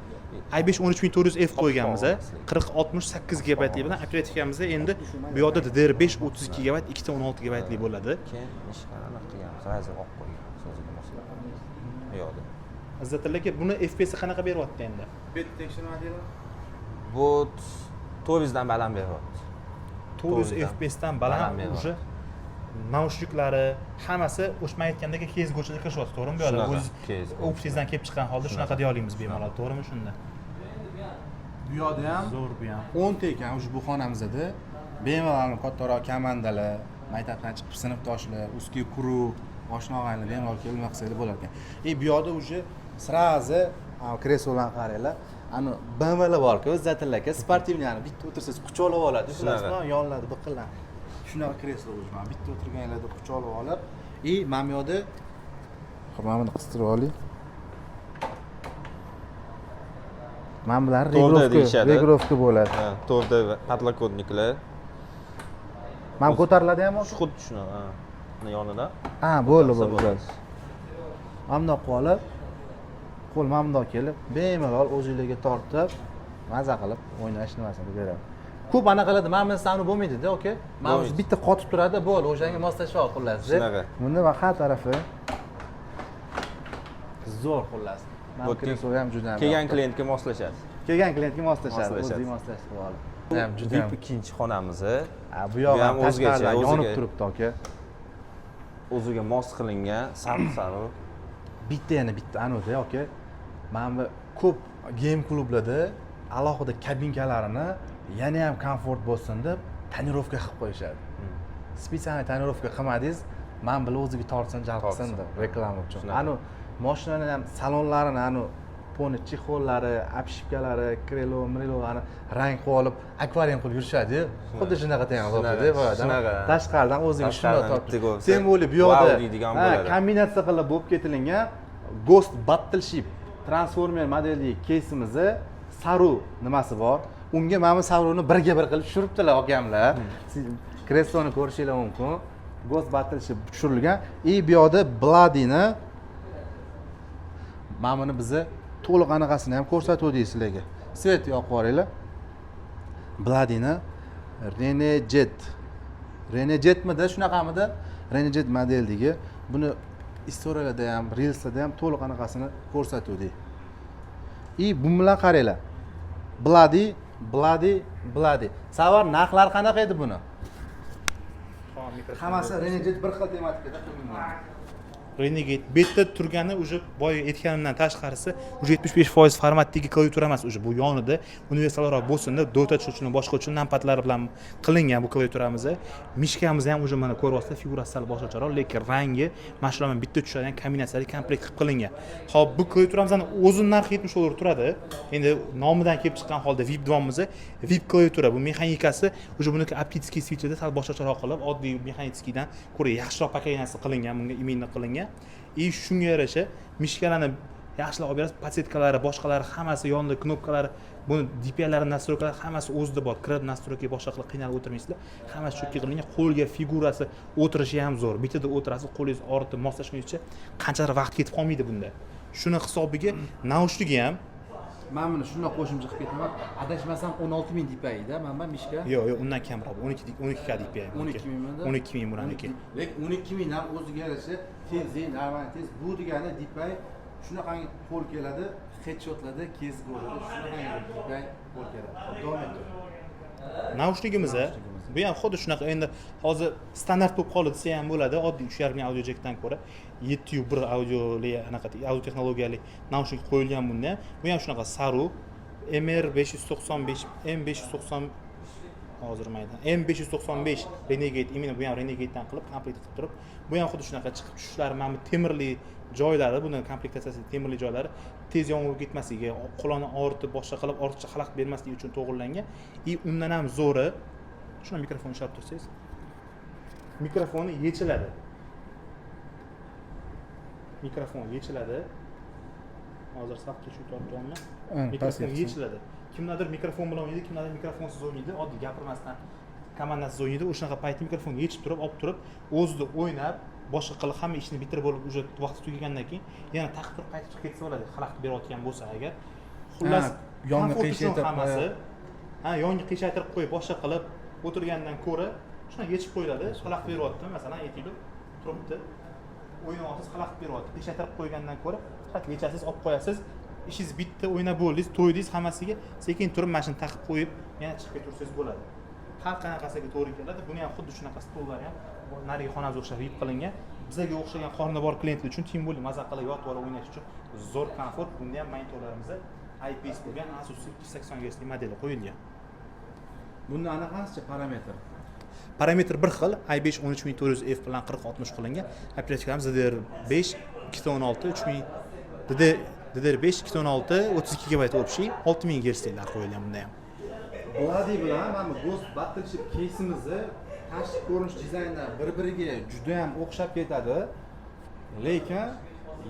i5 13400F qo'yganmiz, 4060 8 gigabaytli bilan. Оперативка mizda endi bu yoqda DDR5 32 gigabayt, ikkita 16 gigabaytli bo'ladi. Keyin мышка ni anaqa qilganmiz, Razer olib qo'yganmiz o'ziga moslab bu yoqda. Izzatilla aka, buni FPS qanaqa beryapti endi? Bet tekshirmadinglar? Bu 400 dan baland beryapti. 400 400 dan FPSdan baland baland beryapti. Уже наушник lari hammasi o'sha man aytgandek case go'chida kirishyapti, to'g'rimi? Bu yoqda Shunaqa, o'zi case ofisingizdan kelib chiqqan holda shunaqa deya olamiz bemalol, to'g'rimi shunda? Bu yoqda ham Zo'r bu ham. 10 ta ekan уже bu xonamizda. Bemalol kattaroq komandalar, maktabdan chiqib sinfdoshlar, узкий круг, oshna og'ayni bemalol kelib nima qilsanglar bo'lar ekan. И bu yoqda уже сразу kreslolarni qaranglar. Ani BMWlar borku, zatillarga спортивный, ani bitta o'tirsangiz quchoqlab oladi. Shunaqa. Bilasizmi, yonlarida biqinlar. Shunaqa kreslo уже mana bitta o'tirganlarda quchoqlab olib, и mana bu yoqda, hop, mana buni qistirib oling. Mana bular To'rda регулировка, deyishadi. регулировка bo'ladi. Ha, to'rda подлокотник lar. Mana bu ko'tariladi ham. Xuddi shunaqa, ha. Buni yonidan. Ha, bo'ldi, Qilsa bo'ldi. bo'ladi. Mana bundoq qilib olib, qo'l mana bundoq kelib, bemalol o'zinglarga tortib, maza qilib o'ynash nimasini beradi. Ko'p anaqalarda mana bunisi anu bo'lmaydi-da, aka. Mana bunisi Bo'lmaydi. bitta qotib turadi, bo'ldi, o'shanga moslashib ol, xullas. Shunaqa. Bunda va har tarafi zo'r, xullas. Mana Bu kreslo ham juda ham kelgan yoqdi. klientga moslashadi. Kelgan klientga moslashadi, Moslashadi. o'ziga moslashtirib olib. Ham juda VIP ham. ikkinchi xonamiz. Ha, bu yoq Bu ham ham o'zgacha, tashqaridan yonib o'ziga. turibdi, aka. O'ziga mos qilingan, sariq sariq. Bitta, yana bitta anavida, aka, mana bu ko'p game klublarda alohida kabinkalarini yana ham komfort bo'lsin deb тонировка qilib qo'yishadi. Специально тонировка qilmadingiz, man bilan o'ziga tortsin, jalb qilsin Tortsin. deb, reklama uchun. Shunaqa. Anu moshinani ham salonlarini, anu полный чехол lari, обшивка lari, крыло mrilolarni rang qilib olib, akvarium qilib yurishadi. Xuddi shunaqa tema bo'libdi. Shunaqa. Tashqaridan o'ziga shundoq Tashqaridan tortib. bitta ko'rsa, Тем более bu yoqda "Vau" deydigan ha, bo'ladi. kombinatsiya qilib bo'lib ketilingan Ghost Battleship Transformer modelli keysimizni saru nimasi bor. Unga mana bu saruni birga bir qilib tushiribdilar akamlar. Siz kresloni ko'rishinglar mumkin. Ghost Battleship tushirilgan. И bu yoqda Bladini, mana buni biza to'liq anaqasini ham ko'rsatuvdik sizlarga. Свет yoqib yuboringlar. Bladini Renegade. Renegade'midi, shunaqamidi? Renegade modeldagi. Buni istoriyalarda ham, reelslarda ham to'liq anaqasini ko'rsatuvdik. И bu bilan qaranglar. Bloody, Bloody, Bloody. Savar, narxlari qanaqa edi buni? Hammasi Renegade bir xil tematikada qilingan. Renegade bu yerda turgani уже boya aytganimdan tashqarisi уже 75% formatdagi klaviatura emas, уже bu yonida universalroq bo'lsin deb Dota uchun, boshqa uchun numpadlar bilan qilingan bu klaviaturamiz. Мышка miz ham уже mana ko'ryapsizlar, figurasi sal boshqacharoq, lekin rangi mana shular bilan bitta tushadigan kombinatsiyali komplekt qilib qilingan. Ho'p, bu klaviaturamizni o'zini narxi 70 dollar turadi. Endi nomidan kelib chiqqan holda VIP deyapmiz, VIP klaviatura bu, mexanikasi уже buniki оптический switch ida sal boshqacharoq qilib, oddiy механический dan ko'ra yaxshiroq поколения si qilingan bunga, именно qilingan. И shunga yarasha мышка larni yaxshilab olib berasiz, подсветка lari, boshqalari hammasi yonida, knopkalari, buni DPIlari, настройка lari hammasi o'zida bor. Kirib настройка boshqa qilib qiynalib o'tirmaysizlar, hammasi четкий qilingan. Qo'lga figurasi, o'tirishi ham zo'r, bittada o'tirasiz, qo'lingiz og'ritib moslashgunizcha qanchadir vaqt ketib qolmaydi bunda. Shuni hisobiga naushnigi ham. Man buni shundoq qo'shimcha qilib ketaman. Adashmasam, 16 ming DPIda mana bu мышка. Yo'q, undan kamroq, 12, 12 k DPI. 12 mingmidi? 12 ming bunaniki. Lekin 12 ming ham o'ziga yarasha tez, нормально tez. Bu degani DPI shunaqangi qo'l keladi, headshotlarda, CS:GO'da shunaqangi DPI qo'l keladi. Davom et. Naushnikimiz bu ham xuddi shunaqa, endi hozir standart bo'lib qoldi desa ham bo'ladi. Oddiy 3,5 ming audio jekdan ko'ra 7.1 audioli, anaqa audio texnologiyali naushnik qo'yilgan bunda ham. Bu ham shunaqa saru MR 595, M 590, hozir mayda M 595 Renegade, именно bu ham Renegadedan qilib komplekt qilib turib, bu ham xuddi shunaqa chiqib tushishlari, mana bu temirli joylari, buni komplektatsiyasi temirli joylari tez yomon bo'lib ketmasligi, quloqni og'ritib, boshqa qilib ortiqcha xalaqit bermasligi uchun to'g'irlangan. И undan ham zo'ri, shuni mikrofon ushlab tursangiz, mikrofoni yechiladi, mikrofon yechiladi. Hozir sal tushib tortyapman. Mikrofon yechiladi. Kimlardir mikrofon bilan o'ynaydi, kimlardir mikrofonsiz o'ynaydi, oddiy gapirmasdan, komandasiz o'ynaydi. O'shanaqa paytda mikrofon yechib turib, olib turib, o'zida o'ynab, boshqa qilib, hamma ishini bitirib bo'lib, уже vaqti tugagandan keyin yana taqib turib, qaytib chiqib ketsa bo'ladi, xalaqit berayotgan bo'lsa agar. Xullas, Ha, yonga komfort uchun qiyshaytirib hammasi. qo'yib. Ha, yonga qiyshaytirib qo'yib, boshqa qilib o'tirgandan ko'ra shuni yechib qo'yiladi. Xalaqit beryapti, masalan, aytaylik, turibdi, o'ynayapsiz, xalaqit beryapti, qiyshaytirib qo'ygandan ko'ra faqat yechasiz, olib qo'yasiz, ishingiz bitdi, o'ynab bo'ldingiz, to'ydingiz hammasiga, sekin turib mana shuni taqib qo'yib, yana chiqib ketaversangiz bo'ladi. Har qanaqasiga to'g'ri keladi. Buni ham xuddi shunaqa, stollar ham narigi xonamizga o'xshab VIP qilingan. Bizga o'xshagan qorni bor klientlar uchun, тем более maza qilib yotib olib o'ynash uchun zo'r komfort. Bunda ham monitorlarimiz IPS bo'lgan Asus 280 Hz modeli qo'yilgan. Bunda anaqasichi, parametr? Parametr bir xil, i5 13400F bilan 4060 qilingan. Оперативка miz DDR5 2.16 3000 DDR DDR5 2.16 32 GB общий 6000 Hzlar qo'yilgan bunda ham. Bloody bilan mana bu Ghost Battleship keysimizni tashqi ko'rinish dizaynlar bir biriga juda ham o'xshab ketadi, lekin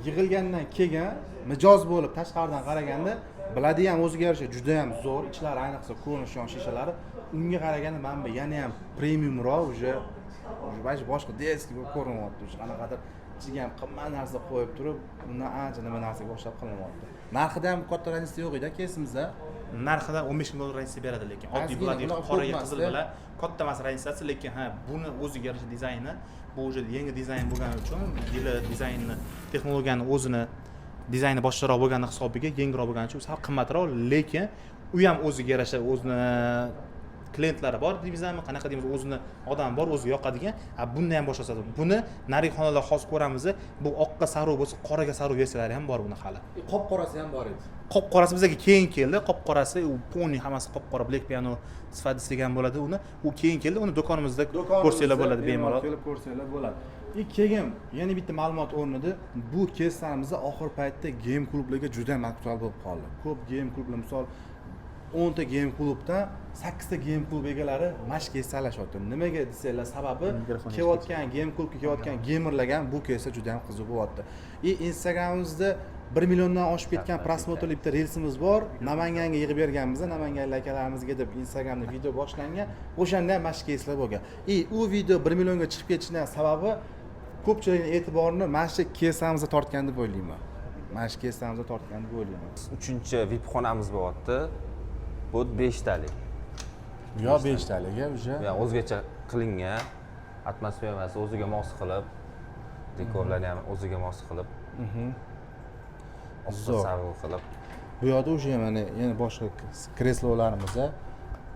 yig'ilgandan keyin mijoz bo'lib tashqaridan qaraganda Bloody ham o'ziga yarasha juda ham zo'r, ichlari, ayniqsa ko'rinishi, yon shishalari, unga qaraganda mana bu yana ham premiumroq, уже вообще boshqa детский bo'lib ko'rinyapti. Уже qanaqadir ichiga ham qimmat narsa qo'yib turib, undan ancha nima narsaga o'xshab qilinyapti. Narxida ham katta разница yo'q edi keysimizda. Narxida 15 ming dollar разница beradi, lekin oddiy Ozgina, Bloody bunaqa ko'p qoraga emas-da. Qizil bilan katta emas разница si, lekin ha, buni o'ziga yarasha dizayni, bu уже yangi dizayn bo'lgani uchun, yili dizaynni, texnologiyani o'zini dizayni boshqacharoq bo'lgani hisobiga, yengilroq bo'lgani uchun sal qimmatroq, lekin u ham o'ziga yarasha o'zini klientlari bor deymizmi, qanaqa deymiz, o'zini odami bor, o'ziga yoqadigan. A bunda ham boshqasi, buni narigi xonalarda hozir ko'ramiz, bu oqqa sariq bo'lsa, qoraga sariq versiyalari ham bor buni hali. Qop qorasi ham bor edi. Qop qorasi bizga keyin keldi. Qop qorasi u полный hammasi qop qora, black piano sifat desak ham bo'ladi uni. U keyin keldi, uni do'konimizda ko'rsanglar bo'ladi bemalol. Kelib ko'rsanglar bo'ladi. И keyin yana bitta ma'lumot o'rnida, bu keyslarimiz oxirgi paytda game klublarga juda ham aktual bo'lib qoldi. Ko'p game klublar, misol, 10 ta game klubdan 8 ta game klub egalari mana shu keys tanlashyapti. Nimaga desanglar, sababi Mikrofon. Kelayotgan game klubga kelayotgan gamerlarga ham bu keyslar juda ham qiziq bo'lyapti. И Instagramimizda 1 milliondan oshib ketgan просмотр li bitta reelsimiz bor, Namanganga yig'ib berganmiz, namanganlik akalarimizga deb Instagramda video boshlangan. O'shanda ham mana shu keyslar bo'lgan. И u video 1 millionga chiqib ketishini sababi ko'pchilikni e'tiborini mana shu keyslarimizga tortgan deb o'ylayman, mana shu keyslarimizga tortgan deb o'ylayman. Uchinchi VIP xonamiz bo'lyapti. Bu beshtalik. Bu yoq beshtaligi уже. Bu ham o'zgacha qilingan, atmosferasi o'ziga mos qilib, dekorlarni ham o'ziga mos qilib, oqqa Zo'r. sariq qilib. Bu yoqda уже mana yana boshqa kreslolarimiz,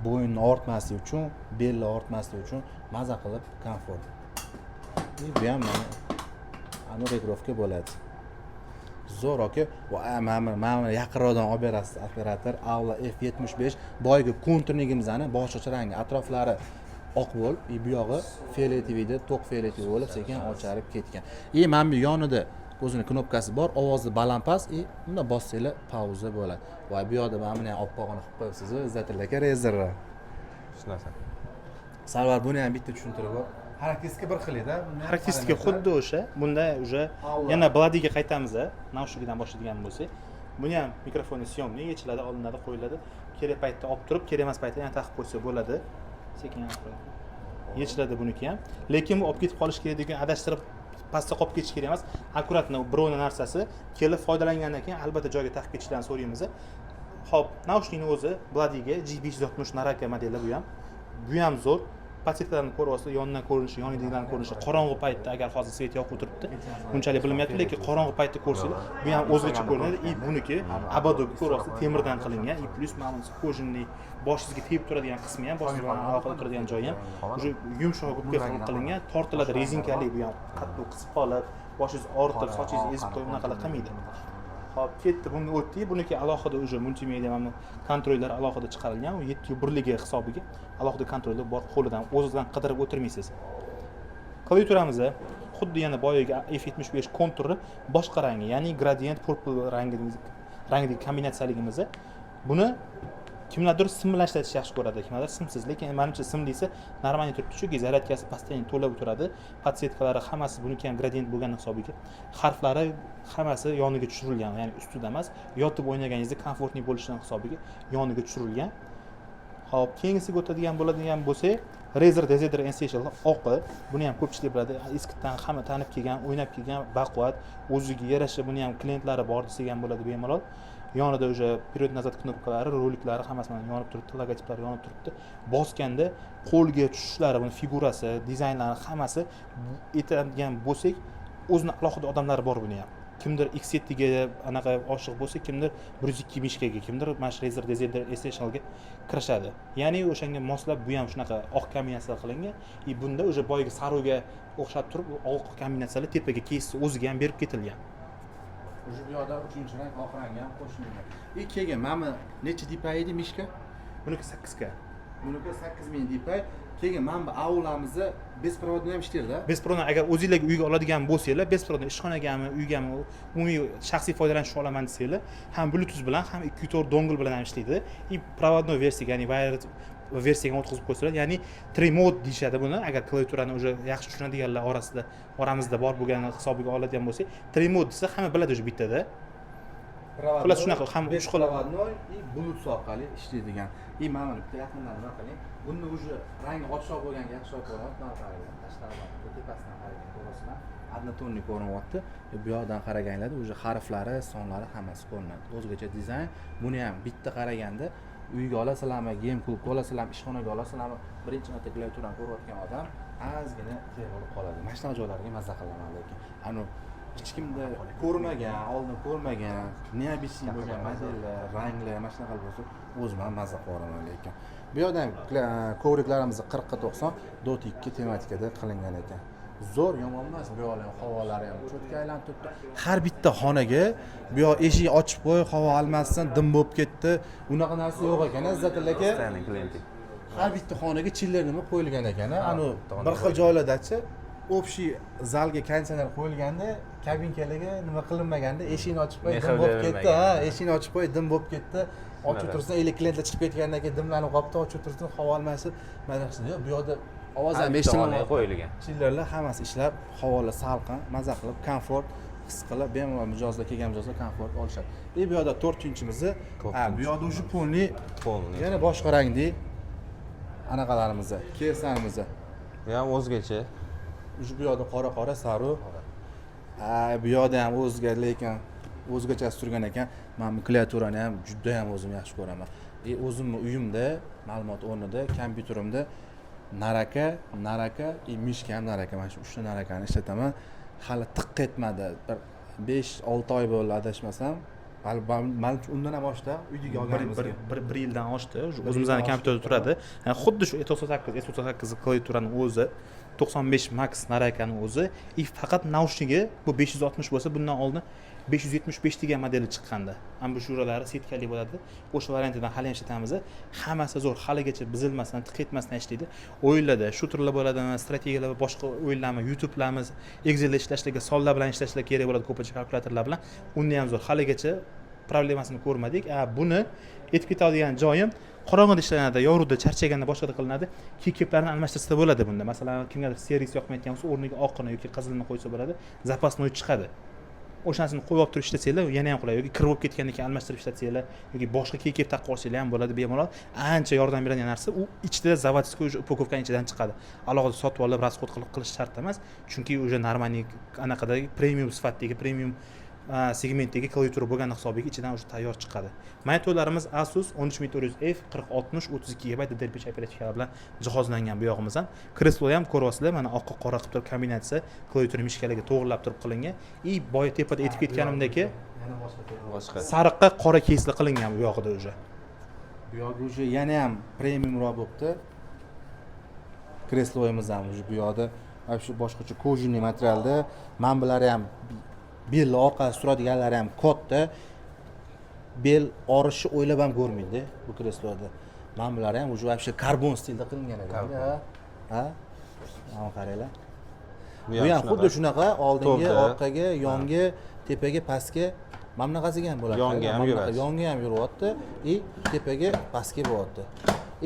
bo'yinni og'ritmaslik uchun, belni og'ritmaslik uchun maza qilib komfort. И bu ham mana ani регулировка bo'ladi. Zo'r, aka. Voy, mana buni yaqinroqdan olib berasiz, operator. Aula F75, boyagi контурник imizni boshqacha rangi, atroflari oq bo'lib, и bu yog'i фиолетовый da, to'q фиолетовый bo'lib, sekin ocharib ketgan. И mana bu yonida o'zini knopkasi bor, ovozni baland past и unda bossanglar, pauza bo'ladi. Voy, bu yoqda mana buni ham oppog'ini qilib qo'yibsiz, Izzatilla aka, Razerni. Shunaqa. Sarvar, buni ham bitta tushuntirib bor. Xarakteristika bir xil edi. Xarakteristika xuddi o'sha. Bunda уже yana Bloodyga qaytamiz, naushnikidan boshlaydigan bo'lsak, buni ham mikrofoni съёмный, yechiladi, olinadi, qo'yiladi. Kerak paytda olib turib, kerak emas paytda yana taqib qo'ysa bo'ladi. Sekin yana qo'yadi. Yechiladi buniki ham, lekin bu olib ketib qolish kerak degan, adashtirib pastda qolib ketish kerak emas. Аккуратно birovni narsasi, kelib foydalangandan keyin albatta joyiga taqib ketishlarini so'raymiz. Ho'p, naushnikni o'zi Bloodyga G560 Naraka modeli. Bu ham zo'r. Подсветка larni ko'ryapsiz, yonidan ko'rinishi, yonidagilarni ko'rinishi. Qorong'i paytda, agar hozir свет yoqib o'tiribdi, bunchalik bilinmayapti, lekin qorong'i paytda ko'rsanglar, bu ham o'zgacha ko'rinadi. И buniki ободок ko'ryapsiz, temirdan qilingan. И плюс mana bunisi кожаный, boshingizga tegib turadigan qismi ham, boshingiz bilan aloqada turadigan joyi ham уже yumshoq gubka qilib qilingan, tortiladi, rezinkali. Bu ham qattiq qisib qolib, boshingiz og'ritib, sochingizni ezib qo'yib, unaqalar qilmaydi. Hop, ketdi, bunga o'tdik. Buniki alohida уже multimedia, mana kontrollar alohida chiqarilgan. U 7 birligi hisobiga alohida kontrollar bor, qo'lidan o'zidan qidirib o'tirmaysiz. Klaviaturamiz xuddi yana boyagi F75 konturi boshqa rangi, ya'ni gradient purple rangidagi kombinatsiyaligimiz. Buni kimlardir sim bilan ishlatishni yaxshi ko'radi, kimlardir simsiz, lekin manimcha simlisi нормальный turibdi, chunki zaryadkasi постоянно to'lab turadi. Подсветка lari hammasi buniki ham gradient bo'lgani hisobiga harflari hammasi yoniga tushirilgan, ya'ni ustida emas, yotib o'ynaganingizda комфортный bo'lishini hisobiga yoniga tushirilgan. Ho'p, keyingisiga o'tadigan bo'ladigan bo'lsak, Razer DeathAdder Essential oqi. Buni ham ko'pchilik biladi, eskidan hamma tanib kelgan, o'ynab kelgan, baquvvat, o'ziga yarasha buni ham klientlari bor desak ham bo'ladi bemalol. Yonida уже вперед назад knopkalari, roliklari hammasi mana yonib turibdi, logotiplari yonib turibdi. Bosganda qo'lga tushishlari, buni figurasi, dizaynlari hammasi, aytadigan bo'lsak, o'zini alohida odamlari bor. Buni ham kimdir X7 ga anaqa oshiq bo'lsa, kimdir 102 мышка ga, kimdir mana shu Razer DeathAdder Essentialga kirishadi, ya'ni o'shanga moslab bu ham shunaqa oq kombinatsiya qilingan. И bunda уже boyagi sariqga o'xshab turib oq kombinatsiyalar tepaga, кейs o'ziga ham berib ketilgan. Уже bu yoqda uchinchi rang, oq rangi ham qo'shilgan. И keyin mana bu necha DPI edi, мышка? Buniki 8K. Buniki 8000 DPI. Keyin mana bu aulamizni беспроводный ham ishlaydi. Беспроводный agar o'zinglarga uyga oladigan bo'lsanglar, беспроводный ishxonagami, uygami, umumiy shaxsiy foydalanish uchun olaman desanglar, ham Bluetooth bilan, ham 2.4 dongle bilan ham ishlaydi. И проводной versiyaga, ya'ni wireless versiyaga o'tkazib qo'ysalar, ya'ni tri mode deyishadi buni. Agar klaviaturani уже yaxshi tushunadiganlar orasida, oramizda bor bo'lgani hisobiga oladigan bo'lsak, tri mode desa, hamma biladi уже bittada. Xullas, shunaqa, ham uch xil- Беспроводной и Bluetooth orqali ishlaydigan. И mana buni bitta yaqindan nima qiling. Buni уже rangi ochiqroq bo'lganga yaxshiroq ko'rinadi. Mana qaranglar, tashqaridan, tepasidan qaragan ko'rasizlar. Однотонный ko'rinyapti. Bu yoqdan qaraganlarda уже harflari, sonlari hammasi ko'rinadi. O'zgacha dizayn. Buni ham bitta qaraganda uyga olasizlarmi, game klubga olasizlarmi, ishxonaga olasizlarmi, birinchi marta klaviaturani ko'rayotgan odam ozgina terg'ilib qoladi. Mana shunaqa joylarga maza qilaman lekin. Anu hech kimda ko'rmagan, oldin ko'rmagan, необычный bo'lgan modellar, ranglar mana shunaqa bo'lsa, o'zim ham maza qilaman lekin. Bu yoqda ham коврик larimiz 40 ga 90 dot 2 tematikada qilingan ekan. Zo'r, yomon emas. Bu yoqlar ham havolari ham чётко aylanib turibdi. Har bitta xonaga bu yoq eshik ochib qo'y, havo almashsin, dim bo'lib ketdi. Unaqa narsa yo'q ekan, Izzatilla aka. Постоянный клиенты. Har bitta xonaga chiller nima qo'yilgan ekan, anu bitta xonaga bir xil joylardachi, общий zalga konditsioner qo'yilganda, kabinkalarga nima qilinmaganda, eshikni ochib qo'y, Mehr dim bo'lib ketdi, ha, berilmagan. Eshikni ochib qo'y, dim bo'lib ketdi. Ochib Shunaqa. tursin, или klientlar chiqib ketgandan keyin dimlanib qolibdi, ochib tursin, havo almashib, mana yo'q, bu yoqda ovoz Har ham bitta xonaga eshitilmayapti. qo'yilgan. Chillerlar hammasi ishlab, havolar salqin, maza qilib, komfort his qilib, bemalol mijozlar, kelgan mijozlar komfort olishadi. И bu yoqda to'rtinchimizni, ha, bu yoqda уже полный Полный. yana boshqa rangli anaqalarimizni, keyslarimizni. Bu ham o'zgacha. Уже bu yoqda qora, qora, sariq. Ha, bu yoqda ham o'zga, lekin o'zgachasi turgan ekan. Man bu klaviaturani ham juda ham o'zim yaxshi ko'raman. И o'zimni uyimda, ma'lumot o'rnida, kompyuterimda Naraka, Naraka и мышка ham Naraka. Mana shu uchta Narakani ishlataman. Hali tiq etmadi. Bir 5-6 oy bo'ldi, adashmasam. Manimcha, undan ham oshdi uyga olganimizga. Bir yildan oshdi уже. Bir O'zimizni yildan kompyuterda oshdi. turadi. Yani xuddi shu E98, S98 klaviaturani o'zi, 95 Max Narakani o'zi. И faqat наушниг i bu 560 bo'lsa, bundan oldin 575 degan modeli chiqqandi, амбушюра lari сетка li bo'ladi. O'sha variantidan hali ham ishlatamiz. Hammasi zo'r, haligacha buzilmasdan, tiq etmasdan ishlaydi. O'yinlarda shuterlar bo'ladimi, strategiyalar va boshqa o'yinlarmi, YouTubelarmi, Excelda ishlashlarga, sonlar bilan ishlashlar kerak bo'ladi ko'pincha, kalkulyatorlar bilan, unda ham zo'r, haligacha problemasini ko'rmadik. A buni aytib ketadigan joyim, qorong'ida ishlanadi, yorug'da, charchaganda boshqada qilinadi. Keycap larni almashtirsa bo'ladi bunda. Masalan, kimgadir серый si yoqmayotgan bo'lsa, o'rniga oqini yoki qizilini qo'ysa bo'ladi, запасной chiqadi. O'shanisini qo'yib olib turib ishlatsanglar, yana ham qulay. Yoki kir bo'lib ketgandan keyin almashtirib ishlatsanglar yoki boshqa keycap taqib olsanglar ham bo'ladi bemalol. Ancha yordam beradigan narsa, u ichida заводской уже упаковка ni ichidan chiqadi. Alohida sotib olib, расход qilib qilish shart emas, chunki уже нормальный anaqadagi, premium sifatdagi, premium segmentdagi klaviatura bo'lgani hisobiga ichidan уже tayyor chiqadi. Monitorlarimiz Asus 13400F 4060 32 GB DDR5 оперативка lar bilan jihozlangan. Bu yog'imiz ham, kreslo ham ko'ryapsizlar, mana oqqa qora qilib turib kombinatsiya, klaviatura мышка larga to'g'irlab turib qilingan. И boya tepada aytib ketganimdek, Yana boshqa. Boshqa. Sariqqa qora keysli qilingan bu yog'ida уже. Bu yog'i уже yana ham premiumroq bo'libdi. Kresloyimiz ham уже bu yoqda вообще boshqacha, кожаный materialda. Mana bulari ham, belni orqasi turadiganlari ham katta, bel og'rishi o'ylab ham ko'rmaydi bu kresloda. Mana bulari ham уже вообще karbon stilda qilingan ekan. Ha, ha, mana qaranglar. Bu ham xuddi shunaqa, oldingi, To'rtta. orqaga, yonga, tepaga, pastga, mana bunaqasiga ham bo'ladi. Yonga ham Mana bunaqa yuradi. Yonga ham yuryapti и tepaga, pastga bo'lyapti.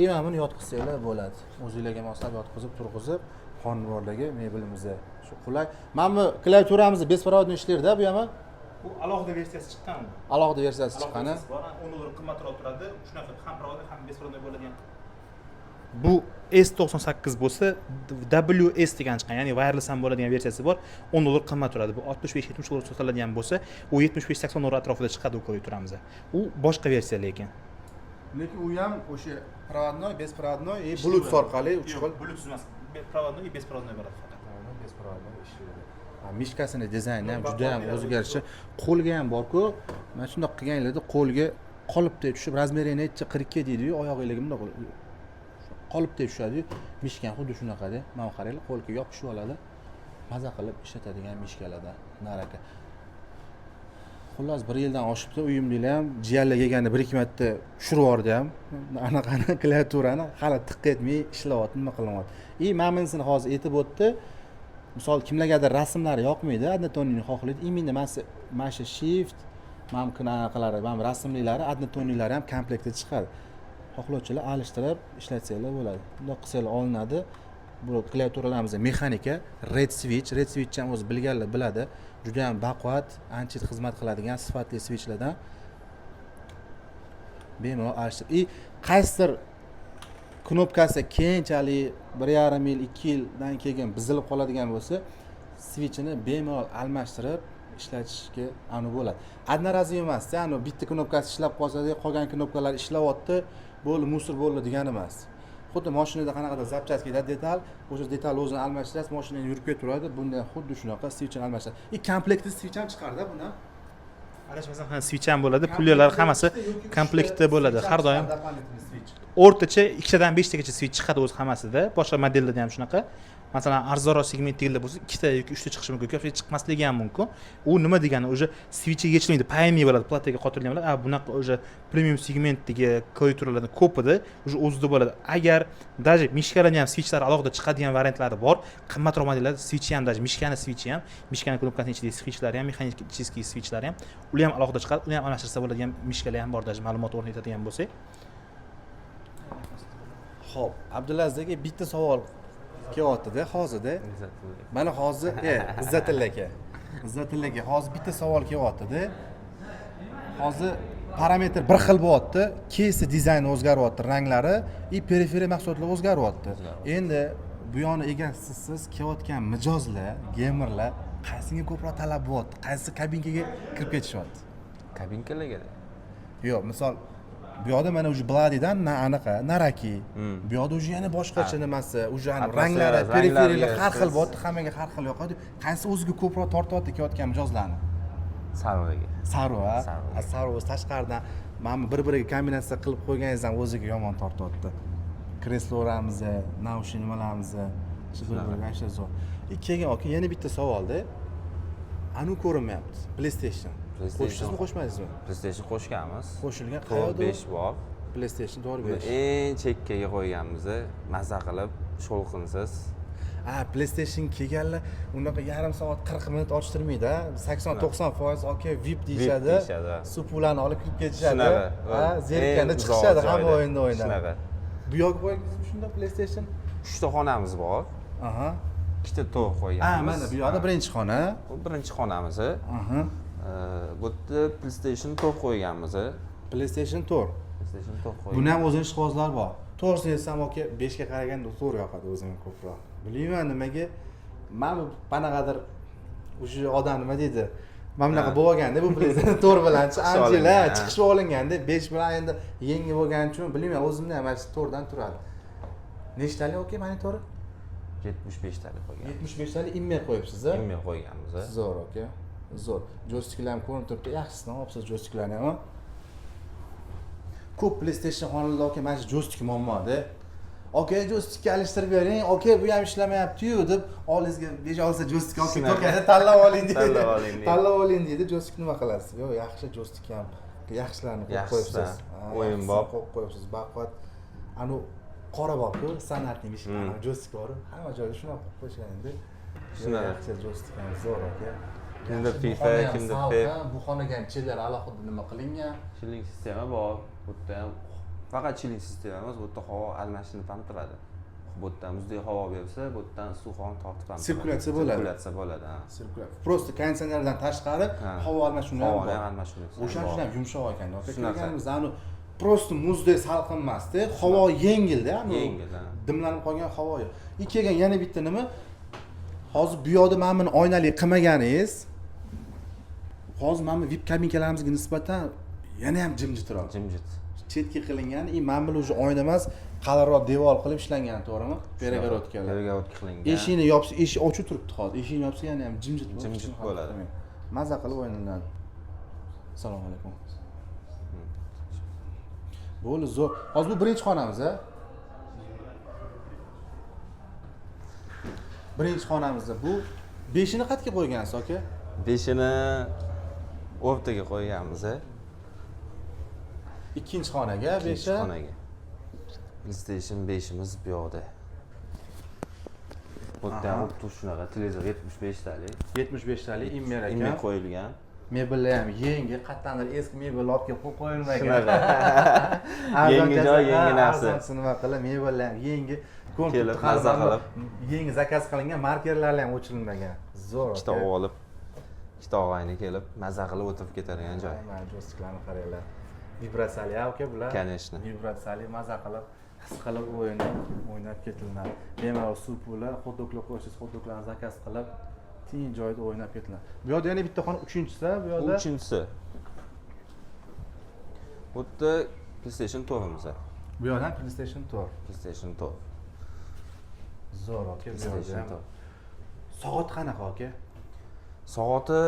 И mana buni yotqizsanglar bo'ladi, o'zinglarga moslab yotqizib, turg'izib. Xonadonlardagi mebelimizni shu qulay. Mana bu klaviaturamiz беспроводной ishlaydi, bu ham. Bu alohida versiyasi chiqqan. Alohida versiyasi chiqqani. Bor, 10 dollar qimmatroq turadi. Shunaqa ham проводной, ham беспроводной bo'ladigan. Bu S98 bo'lsa, WS degan chiqqan, ya'ni wireless ham bo'ladigan versiyasi bor, 10 dollar qimmat turadi. Bu 65-70 dollar sotiladigan bo'lsa, u 75-80 dollar atrofida chiqadi u klaviaturamiz. U boshqa versiya lekin. Lekin u ham o'sha проводной, беспроводной и Bluetooth orqali uch xil. Bluetooth emas, проводной и беспроводной bo'ladi faqat. Беспроводной ishlaydi. Мышка sini dizayni ham juda ham o'zgarishi, qo'lga ham borku, mana shundoq qilganinglarda qo'lga qolipdek tushib, размер i necha, 42 deydiyu, oyog'inglarga bundoq qolipdek tushadiyu. Мышка ham xuddi shunaqada. Mana qaranglar, qo'lga yopishib oladi, maza qilib ishlatadigan мышка lardan Naraka. Xullas, bir yildan oshibdi. Uyimdagilar ham jiyanlar kelganda bir ikki marta tushirib yubordi ham anaqani, klaviaturani hali tiq etmay ishlayapti, nima qilyapti. И mana bunisini hozir aytib o'tdi. Misol, kimlargadir rasmlari yoqmaydi, однотонный ni xohlaydi. Именно mana shu shift, mana bu anaqalari, mana bu rasmlilari, однотонный lari ham komplektda chiqadi. Xohlovchilar alishtirib ishlatsanglar bo'ladi. Bundoq qilsanglar olinadi. Bu klaviaturalarimiz mexanika, red switch. Red switch ham o'zi bilganlar biladi, juda ham baquvvat, ancha xizmat qiladigan sifatli switchlardan. Bemalol alishtirib, и qaysidir knopkasi keyinchalik 1,5 yil, 2 yildan keyin buzilib qoladigan bo'lsa, switchini bemalol almashtirib ishlatishga anu bo'ladi. Одноразовый emasda, anu bitta knopkasi ishlab qolsa, qolgan knopkalar ishlayapti, bo'ldi, мусор bo'ldi degani emas. Xuddi mashinada qanaqadir запчастка da detal, o'sha detal o'zini almashtirasiz, mashina yurib ketaveradi. Bunda ham xuddi shunaqa, switchini almashtiradi. И komplektli switch ham chiqardi buni. Adashmasam, ha, switch ham bo'ladi. Pulyalar hammasi komplektda bo'ladi har doim. O'rtacha ikkitadan beshtagacha switch chiqadi o'zi hammasida. Boshqa modellarda ham shunaqa. Masalan, arzonroq segmentdagilar bo'lsa, ikkita yoki uchta chiqishi mumkin, ko'pchilik chiqmasligi ham mumkin. U nima degani, уже switchiga yechilmaydi, паянный bo'ladi, plataga qotirilgan bo'ladi. A bunaqa уже premium segmentdagi klaviaturalarni ko'pida уже o'zida bo'ladi. Agar даже мышка larni ham switchlari alohida chiqadigan variantlari bor. Qimmatroq modellarda switchi ham, даже мышка ni switchi ham, мышка ni knopkasini ichidagi switchlari ham, механический switchlari ham, ular ham alohida chiqadi, uni ham almashtirsa bo'ladigan мышка lar ham bor, даже ma'lumot o'rnida aytadigan bo'lsak. Ho'p, Abdulaziz aka, bitta savol kelyaptida hozirda. Mana hozir, Izzatilla aka, Izzatilla aka, hozir bitta savol kelyaptida. Hozir parametr bir xil bo'lyapti, кейс i dizayni o'zgaryapti, ranglari и periferiya mahsulotlar o'zgaryapti. Endi bu yoqni egasisiz, kelayotgan mijozlar, geymerlar qaysiga ko'proq talab bo'lyapti, qaysi kabinkaga kirib ketishyapti? Kabinkalarga. Yo'q, misol, bu yoqda mana уже Bladidan na anaqa Naraki, bu yoqda уже yana boshqacha nimasi, уже Atmosfera, ranglari, ranglarga periferiyalar har xil siz- bo'lyapti, hammaga har xil yoqadi. Qaysi o'ziga ko'proq tortyapti kelayotgan mijozlarni? Sarig'iga. Sariq, a? Sariq. A, sariq o'zi tashqaridan mana bu bir biriga kombinatsiya qilib qo'yganingiz ham o'ziga yomon tortyapti. Kreslolarimiz, наушник nimalarimiz shu bir biriga вообще zo'r. И keyin, aka, yana bitta savolda, anu ko'rinmayapti, PlayStation. PlayStation. Qo'shdingizmi, qo'shmadingizmi? PlayStation qo'shganmiz. Qo'shilgan. To'rt, Qayerda u? 5 bor. PlayStation to'rt, Buni 5. eng chekkaga qo'yganmiz, maza qilib, shovqinsiz. A, PlayStation kelganlar unaqa yarim soat, 40 minut ochtirmaydi, a, 80-90%, aka, VIP deyishadi. Deyishadi. Supularni olib kirib ketishadi. Shunaqa. Ha, zerikkanda Eng chiqishadi uzoq hamma joyda. o'yinni o'ynab. Shunaqa. Bu yoqqa qo'ydingizmi shunda PlayStation? Uchta xonamiz bor. Ikkita to'p qo'yganmiz. A, mana bu yoqda birinchi xona. Bu birinchi xonamiz. Bu yerda PlayStation 4 qo'yganmiz. PlayStation 4. PlayStation 4 qo'ygan. Buni ham o'zini ishqibozlari bor. To'g'risini aytsam, aka, 5 ga qaraganda 4 yoqadi o'zimga ko'proq. Bilmayman nimaga. Mana bu qanaqadir o'sha odam nima deydi, mana bunaqa bo'lib olganda bu PlayStation 4 bilan Chiqishib ancha olingan, ha. chiqishib olinganda 5 bilan endi yangi bo'lgani uchun, bilmayman, o'zimda ham mana shu 4dan turadi. Nechtalik, aka, monitori? 75 talik qo'ygan. 75 talik InMac qo'yibsiz, a? InMac qo'yganmiz. Zo'r, aka, zo'r. Joystiklar ham ko'rinib turibdi, yaxshisidan olibsiz joystiklarni ham, a? Ko'p PlayStation xonalarda, aka, mana shu joystik muammoda. Aka, joystikka alishtirib bering, aka, bu ham ishlamayapti-yu, deb oldingizga besh oltita joystik olib kelib, Shunaqa. aka, tanlab oling deydi. Tanlab oling deydi. Tanlab oling deydi, joystik nima qilasiz? Yo'q, yaxshi joystik ham, yaxshilarini qo'yib Yaxshisidan. qo'yibsiz. Ha, O'yin yaxshisini bor. qo'yib qo'yibsiz, baquvvat. Anu qora borku, standartniy joystik bor, hamma joyda shunaqa qo'yib qo'yishgan endi. Shunaqa. Yaxshi joystik ham zo'r, aka. Kimdir Yaxshi, bu FIFA, xona ham kimdir salqin, PES. bu xonaga ham chiller alohida nima qilingan. Chilling sistema bor. Bu yerda ham faqat chilling sistema emas, bu yerda havo almashinib ham turadi. Bu yerdan muzdek havo bersa, bu yerdan issiq havoni tortib ham turadi. Sirkulyatsiya bo'ladi. Sirkulyatsiya bo'ladi, ha. Просто konditsionerdan tashqari Ha. havo almashinuvi ham Havoni bor. ham almashinuvi O'shaning bor. uchun ham yumshoq ekan. Aka, Shunaqa. kirganimizda anu просто muzdek salqin emasda, havo yengilda, anu Yengil, ha. dimlanib qolgan havo yo'q. И keyin yana bitta nima? Hozir bu yoqda mana buni oynali qilmaganingiz, hozir mana bu VIP kabinkalarimizga nisbatan yana ham jimjitroq. Jimjit. Chetga qilingan, и mana bu уже oyna emas, qalinroq devor qilib ishlangan, to'g'rimi? Перегородка lar. Перегородка qilingan. Eshikni yopsa, eshik ochiq turibdi hozir. Eshikni yopsa yana ham jimjit bo'lib, Jimjit hech kim bo'ladi. qilmaydi. Maza qilib o'ynaladi. Assalomu alaykum. Bo'ldi, zo'r. Hozir bu birinchi xonamiz, a? Birinchi xonamizda bu beshini qayerga qo'ygansiz, aka? Beshini O'rtaga qo'yganmiz. Ikkinchi xonaga. Ikkinchi Besha. xonaga. PlayStation 5imiz bu yoqda. Bu yerda ham xuddi shunaqa televizor, 75 talik. 75 talik immer Immer ekan. qo'yilgan. Mebellar ham yangi, qayerdandir eski mebel olib kelib qo'yib qo'yilmagan. Shunaqa. Arzon Yangi joy, yangi narsa. Arzon nima qilib, mebellar ham yangi. Ko'rib Kelib, turibdi, hali mazza mana qilib. yangi заказ qilingan markerlar ham o'chirilmagan. Zo'r. Ikkita olib, ikkita og'ayni kelib, maza qilib o'tirib ketadigan joy. Mana joystiklarni qaranglar. Vibratsiyali aka bular. Конечно. Vibratsiyali, maza qilib, his qilib o'yinni o'ynab ketiladi. Bemalol suv puli, xot-doglar qo'ysangiz, xot-doglarni заказ qilib, tinch joyda o'ynab ketiladi. Bu yoqda yana bitta xona, uchinchisi bu Bu yoqda. uchinchisi. Bu yerda PlayStation 4imiz. Bu yoqdan PlayStation 4. PlayStation 4. Zo'r aka, bu yoqda PlayStation ham. 4. Soat qanaqa aka? Soati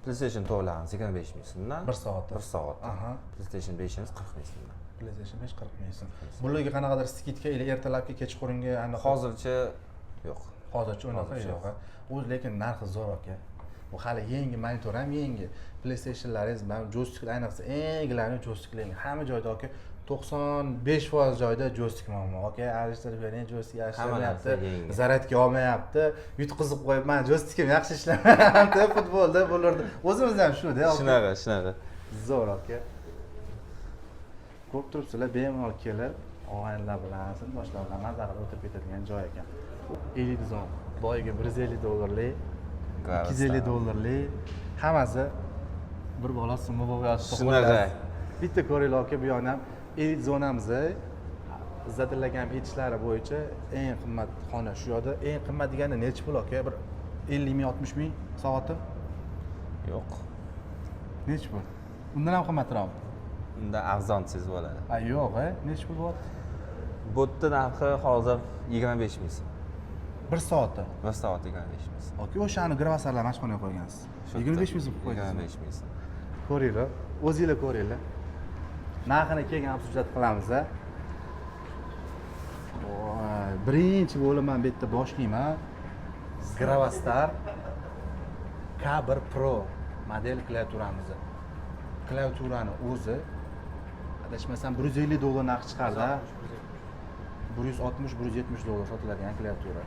PlayStation 4larimiz 25 ming so'mdan. Bir soati. Bir soat. PlayStation 5imiz 40 ming so'mdan. PlayStation 5 40 ming so'm. Bularga qanaqadir скидка или ertalabki, kechqurungi anaqa? Hozircha yo'q. Hozircha unaqa Hozircha yo'q. O'zi lekin narxi zo'r aka. Bu hali yangi, monitor ham yangi. PlayStationlaringiz, mana joystiklar, ayniqsa eng главный joystiklar yangi. Hamma joyda aka, 95% joyda joystik muammo. Aka, alishtirib bering, joystik Hamma narsa ishlamayapti. yangi. Zaryadga olmayapti. Yutqizib qo'yibman, joystikim yaxshi ishlamayapti futbolda bularda. O'zimizda ham shu-da. Aka. Shunaqa, shunaqa. Zo'r aka. Ko'rib turibsizlar, bemalol kelib, og'aynilar bilan, sinfdoshlar bilan maza qilib o'tirib ketadigan joy ekan. Elite Zone. Boyagi 150 dollarlik, 250 dollarlik, hammasi bir bola summa bo'lib yotibdi. Shunaqa. Xullas. Bitta ko'ringlar aka, bu yoqni ham Elite zonamiz. Izzatilla akam aytishlari bo'yicha eng qimmat xona shu yoqda. Eng qimmat deganda nechi pul aka? Bir 50 ming, 60 ming soati? Yo'q. Nechi pul? Undan ham qimmatroq. Undan arzon desangiz bo'ladi. A, yo'q, e? Nechi pul bo'lyapti? Bu yerda narxi hozir 25 ming so'm. Bir soati. Bir soat 25 ming so'm. Aka, o'shani Gravasarlar mana shu xonaga qo'ygansiz. Shu yerda. 25 ming so'm qilib qo'ydingiz. 25 ming so'm. Ko'ringlar, o'zinglar ko'ringlar. Narxini keyin обсуждать qilamiz a. Voy, birinchi bo'lib man bu yerda boshlayman. Gravastar K1 Pro model klaviaturamiz. Klaviaturani o'zi adashmasam 150 dollar narx chiqardi. 160, 170 dollar sotiladigan klaviatura.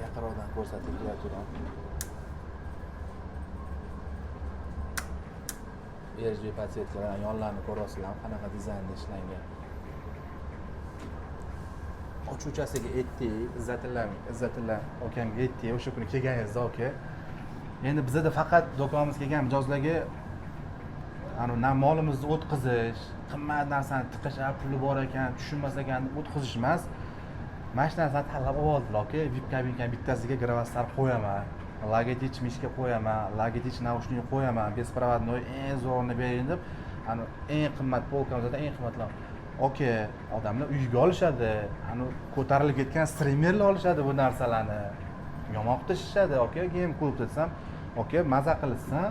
Yaqinroqdan ko'rsating klaviaturani. RGB подсветка lar, yonlarini ko'ryapsizlarmi, qanaqa dizaynda ishlangan. Ochuvchasiga aytdik, Izzatilla akamga aytdik, o'sha kuni kelganingizda aka. Endi bizada faqat do'konimizga kelgan mijozlarga anavi na molimizni o'tkazish, qimmat narsani tiqish, a puli bor ekan, tushunmas ekan deb o'tkazish emas. Mana shu narsani tanlab oldilar aka. VIP kabinkani bittasiga Gravastar qo'yaman. Logitech мышка qo'yaman, Logitech наушник qo'yaman, беспроводной eng zo'rini bering deb, ani eng qimmat polkamizda eng qimmatlar. Aka, odamlar uyga olishadi, ani ko'tarilib ketgan streamerlar olishadi bu narsalarni. Yomon qilib tashlashadi, aka, game klub desam, aka, maza qilishsin,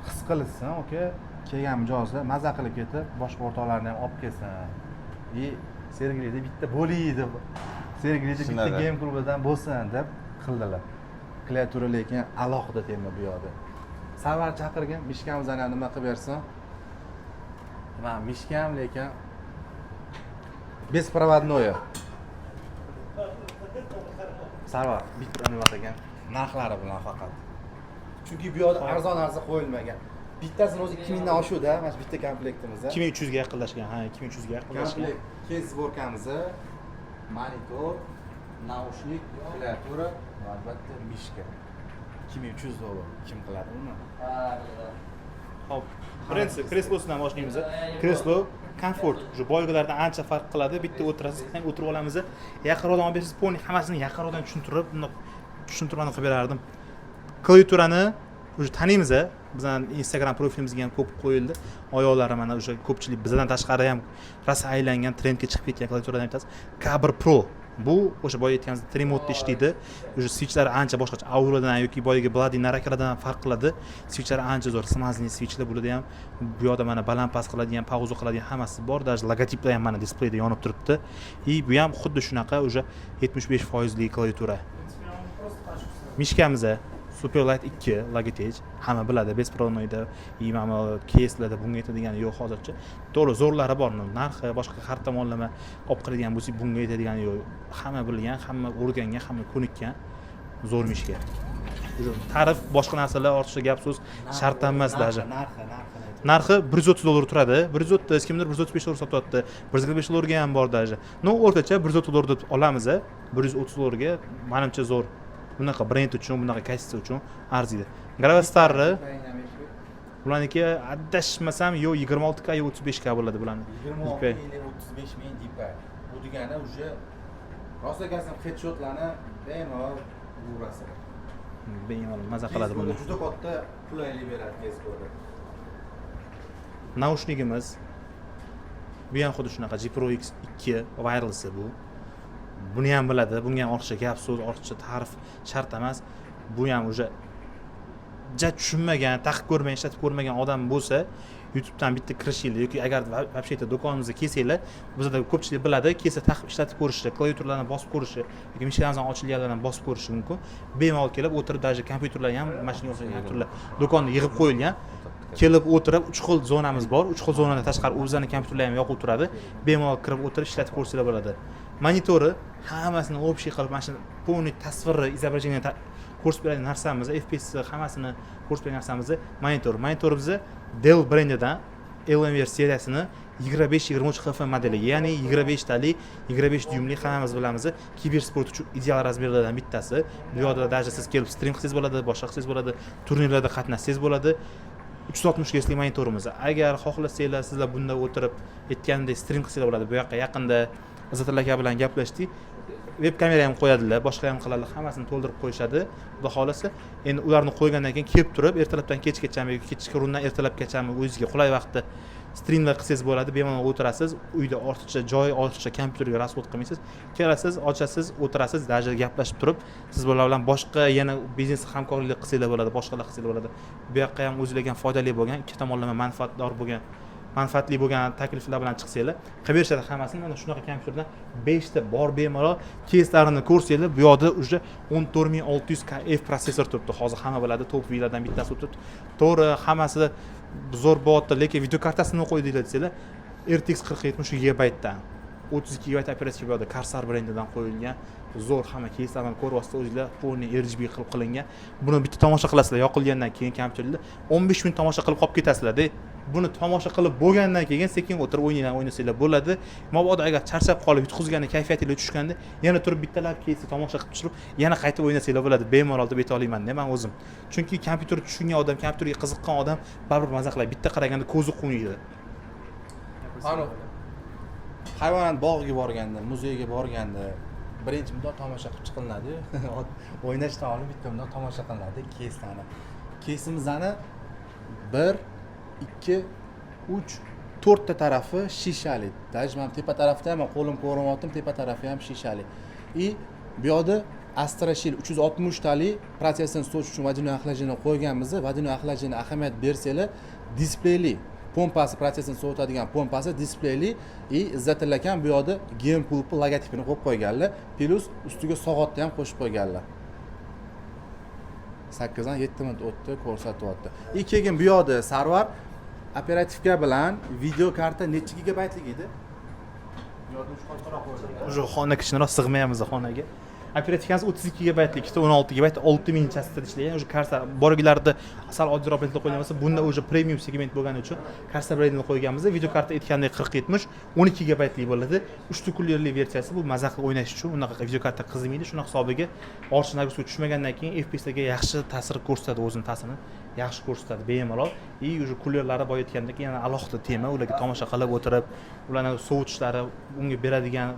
his qilishsin, aka, kelgan mijozlar maza qilib ketib, boshqa o'rtoqlarni ham olib kelsin. И Sergelida bitta bo'ling deb, Sergelida bitta Shunaqa. game klubidan bo'lsin deb qildilar. Klaviatura lekin alohida tema bu yoqda. Sarvar chaqirgan, мышка mizni ham nima qilib bersin. Man мышка m lekin беспроводное. Sarvar bitta nima qilgan, narxlari bilan faqat. Chunki bu yoqda arzon narsa qo'yilmagan. Bittasini o'zi 2000 dan oshuvda, mana shu bitta komplektimiz. 2300 ga yaqinlashgan, ha, 2300 ga yaqinlashgan. Komplekt кейс сборка miz, monitor, наушник, klaviatura va albatta мышка. 2300 dollar. Kim qiladi uni? Hop. Birinchisi kreslosidan boshlaymiz. Kreslo komfort, уже boygilardan ancha farq qiladi. Bitta o'tirasiz, ham o'tirib olamiz. Yaqinroqdan olib bersangiz, полный hammasini yaqinroqdan tushuntirib, bundoq tushuntirmani qilib berardim. Klaviaturani уже taniymiz, a. Bizning Instagram profilimizga ham ko'p qo'yildi. Oyoqlari mana o'sha ko'pchilik bizdan tashqari ham rosa aylangan, trendga chiqib ketgan klaviaturadan bittasi. K1 Pro. Bu o'sha boya aytganimizdek trimodda ishlaydi. Уже switchlari ancha boshqacha, Auradan yoki boyagi Bloody Narakalardan farq qiladi. Switchlari ancha zo'r, смазанный switchlar bularda ham. Bu yoqda mana baland past qiladigan, pauza qiladigan hammasi bor. Даже logotiplar ham mana displeyda yonib turibdi. И bu ham xuddi shunaqa уже 75 foizli klaviatura. Мышка miz Superlight 2 Logitech hamma biladi, беспроводной da и mana keyslarda bunga yetadigani yo'q hozircha. To'g'ri, zo'rlari bor, narxi boshqa har tomonlama olib qaraydigan bo'lsak, bunga yetadigani yo'q. Hamma bilgan, hamma o'rgangan, hamma ko'nikkan zo'r мышка. Уже tarif, boshqa narsalar, ortiqcha gap so'z shart emas даже. Narxi ayting. Narxi 130 dollar turadi. 130, kimdir 135 dollar sotyapti, 145 dollarga ham bor даже. Ну, o'rtacha 130 dollar deb olamiz. 130 dollarga manimcha zo'r, bunaqa brend uchun, bunaqa качество uchun arziydi. Gravastarni bularniki, adashmasam, yo 26K, yo 35K bo'ladi bularni. 26 ming, 35 ming DPI. Bu degani уже rosa kasam headshotlarni bemalol urasiz. Bemalol maza qiladi bunda. Juda katta qulaylik beradi tezkori. Наушник imiz bu ham xuddi shunaqa, G Pro X 2 wirelessi bu. Buni ham biladi, bunga ham ortiqcha gap so'z, ortiqcha ta'rif shart emas. Bu ham уже ja tushunmagan, taqib ko'rmagan, ishlatib ko'rmagan odam bo'lsa, YouTubedan bitta kirishinglar yoki agar вообще do'konimizga kelsanglar, bizada ko'pchilik biladi, kelsa taqib ishlatib ko'rishi, klaviaturalarni bosib ko'rishi yoki мышка larni ochilganlarni bosib ko'rishi mumkin. Bemalol kelib o'tirib, даже kompyuterlar ham, mana shunga o'xshagan kompyuterlar do'konda yig'ib qo'yilgan. Kelib o'tirib, uch xil zonamiz bor, uch xil zonadan tashqari o'zlarini kompyuterlari ham yoqib turadi. Bemalol kirib o'tirib ishlatib ko'rsanglar bo'ladi. Monitori hammasini общий qilib, mana shu полный tasvirni, изображение ko'rsatib beradigan narsamiz, FPS hammasini ko'rsatib beradigan narsamiz monitor. Monitorimizni Dell brendidan Alienware seriyasini 2523 HF modeli, ya'ni 25 tali, 25 dyumli. Hammamiz bilamiz, kibersport uchun ideal razmerlardan bittasi. Bu yoqda даже siz kelib stream qilsangiz bo'ladi, boshqa qilsangiz bo'ladi, turnirlarda qatnashsangiz bo'ladi. 360 gertsli monitorimiz. Agar xohlasanglar, sizlar bunda o'tirib, aytganimdek, stream qilsanglar bo'ladi. Bu yoqqa yaqinda Izzatilla aka bilan gaplashdik, veb kamera ham qo'yadilar, boshqa ham qiladilar, hammasini to'ldirib qo'yishadi, xudo xohlasa. Endi ularni qo'ygandan keyin kelib turib, ertalabdan kechgachami yoki kechqurundan ertalabgachami, o'zingizga qulay vaqtda streamlar qilsangiz bo'ladi. Bemalol o'tirasiz uyda, ortiqcha joy, ortiqcha kompyuterga расход qilmaysiz. Kelasiz, ochasiz, o'tirasiz, даже gaplashib turib siz bular bilan boshqa yana biznes hamkorlik qilsanglar bo'ladi, boshqalar qilsanglar bo'ladi. Bu yoqqa ham o'zinglarga ham foydali bo'lgan, ikki tomonlama manfaatdor bo'lgan, manfaatli bo'lgan takliflar bilan chiqsanglar, qilib berishadi hammasini. Mana shunaqa kompyuterdan beshta bor, bemalol keyslarini ko'rsanglar. Bu yoqda уже 14600 KF protsessor turibdi. Hozir hamma biladi, top lardan bittasi turibdi. To'g'ri, hammasi zo'r bo'lyapti, lekin video kartasini qo'ydinglar desanglar, RTX 4070 gigabaytdan, 32 gigabayt operatsiya. Bu yoqda Corsair brendidan qo'yilgan zo'r, hamma keyslarni ko'ryapsizlar o'zinglar, полный RGB qilib qilingan. Buni bitta tomosha qilasizlar, yoqilgandan keyin kompyuterda 15 minut tomosha qilib qolib ketasizlarda. Buni tomosha qilib bo'lgandan keyin sekin o'tirib o'ynanglar, o'ynasanglar bo'ladi. Mabodo agar charchab qolib, yutqizganda, kayfiyatinglar tushganda, yana turib bittalab keysni tomosha qilib tushirib, yana qaytib o'ynasanglar bo'ladi bemalol deb ayta olaymanda man o'zim. Chunki kompyuter tushungan odam, kompyuterga qiziqqan odam baribir maza qiladi, bitta qaraganda ko'zi quvnaydi. Anu hayvonot bog'iga borganda, muzeyga borganda birinchi bundoq tomosha qilib chiqilinadiyu, o'ynashdan oldin bitta bundoq tomosha qilinadi keyslarni. Keysimizni bir, ikki, uch, to'rtta tarafi shishali. Даже mana tepa tarafda ham, man qo'lim ko'rinyapti, tepa tarafi ham shishali. И bu yoqda Astra Shield 360 tali protsessorni so'chish uchun водяной охлаждение qo'yganmiz. Водяной охлаждение, ahamiyat bersanglar, displeyli pompasi, protsessorni sovutadigan pompasi displeyli. И Izzatilla akam bu yoqda Game Clubni logotipini qo'yib qo'yganlar, плюс ustiga soatni ham qo'shib qo'yganlar. 8 dan 7 minut o'tdi ko'rsatyapti. И keyin bu yoqda, Sarvar, оперативка bilan video karta necha gigabaytlik edi? Bu yoqda uch kattaroq qo'yilgan. Уже xona kichkinaroq, sig'mayapmiz xonaga. Оперативка si 32 gigabaytlik, ikkita 16 gigabayt, 6000 chastotada ishlagan. Уже Corsair borgilarda sal oddiyroq brendlar qo'ygan bo'lsa, bunda уже premium segment bo'lgani uchun Corsair brendini qo'yganmiz. Video karta, aytgandek, 4070 12 gigabaytli bo'ladi, uchta кулер li versiyasi. Bu maza qilib o'ynash uchun unaqa video karta qizimaydi. Shuni hisobiga ortiqcha нагрузка tushmagandan keyin FPSga yaxshi ta'sir ko'rsatadi, o'zini ta'sirini yaxshi ko'rsatadi bemalol. И уже кулер lari boya aytgandek yana alohida tema. Ularga tomosha qilib o'tirib, ularni sovutishlari, unga beradigan,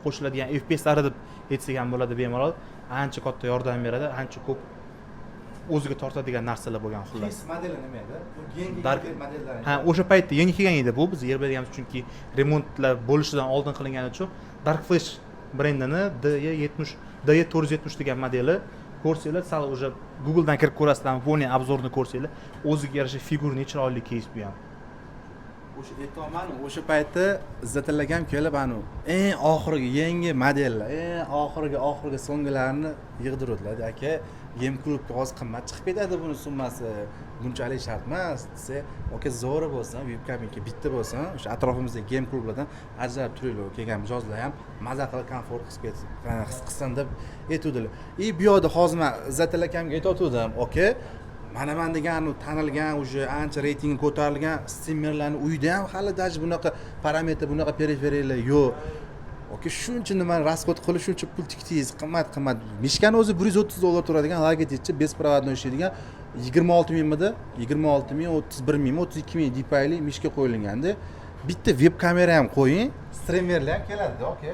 qo'shiladigan FPSlari deb aytsak ham bo'ladi bemalol, ancha katta yordam beradi, ancha ko'p o'ziga tortadigan narsalar bo'lgan, xullas. Case modeli nima edi bu, yangi modellari? Ha, o'sha paytda yangi kelgan edi bu, biz yer berganmiz, chunki remontlar bo'lishidan oldin qilingani uchun. Dark Flash brendini DE 70, DE 470 degan modeli. Ko'rsanglar, sal уже Googledan kirib ko'rasizlar, полный обзор ni ko'rsanglar, o'ziga yarasha фигурный, chiroyli кейс bu ham. O'sha aytyapmanu, o'sha paytda Izzatilla akam kelib, anu eng oxirgi yangi modellar, eng oxirgi so'nggilarini yig'diruvdilar. Aka, Game Clubga hozir qimmat chiqib ketadi buni summasi, bunchalik shart emas desa, aka zo'ri bo'lsin, VIP kabinka bitta bo'lsin, o'sha atrofimizdagi Game Clublardan ajralib turinglar, kelgan mijozlar ham maza qilib komfort his ketsin, his qilsin deb aytuvdilar. И bu yoqda hozir man Izzatilla akamga aytayotgandim, aka, mana man degan u tanilgan, уже ancha reytingi ko'tarilgan strimerlarni uyida ham hali даже bunaqa parametr, bunaqa periferiyalar yo'q. Aka, shuncha nimani расход qilib, shuncha pul tikdingiz, qimmat qimmat мышка ni o'zi $130 turadigan Logitechchi, беспроводной ishlaydigan, 26 mingmidi, 26 ming, 31 mingmi, 32 ming DPIli мышка qo'yilganda, bitta veb kamera ham qo'ying, strimerlar ham keladida, aka.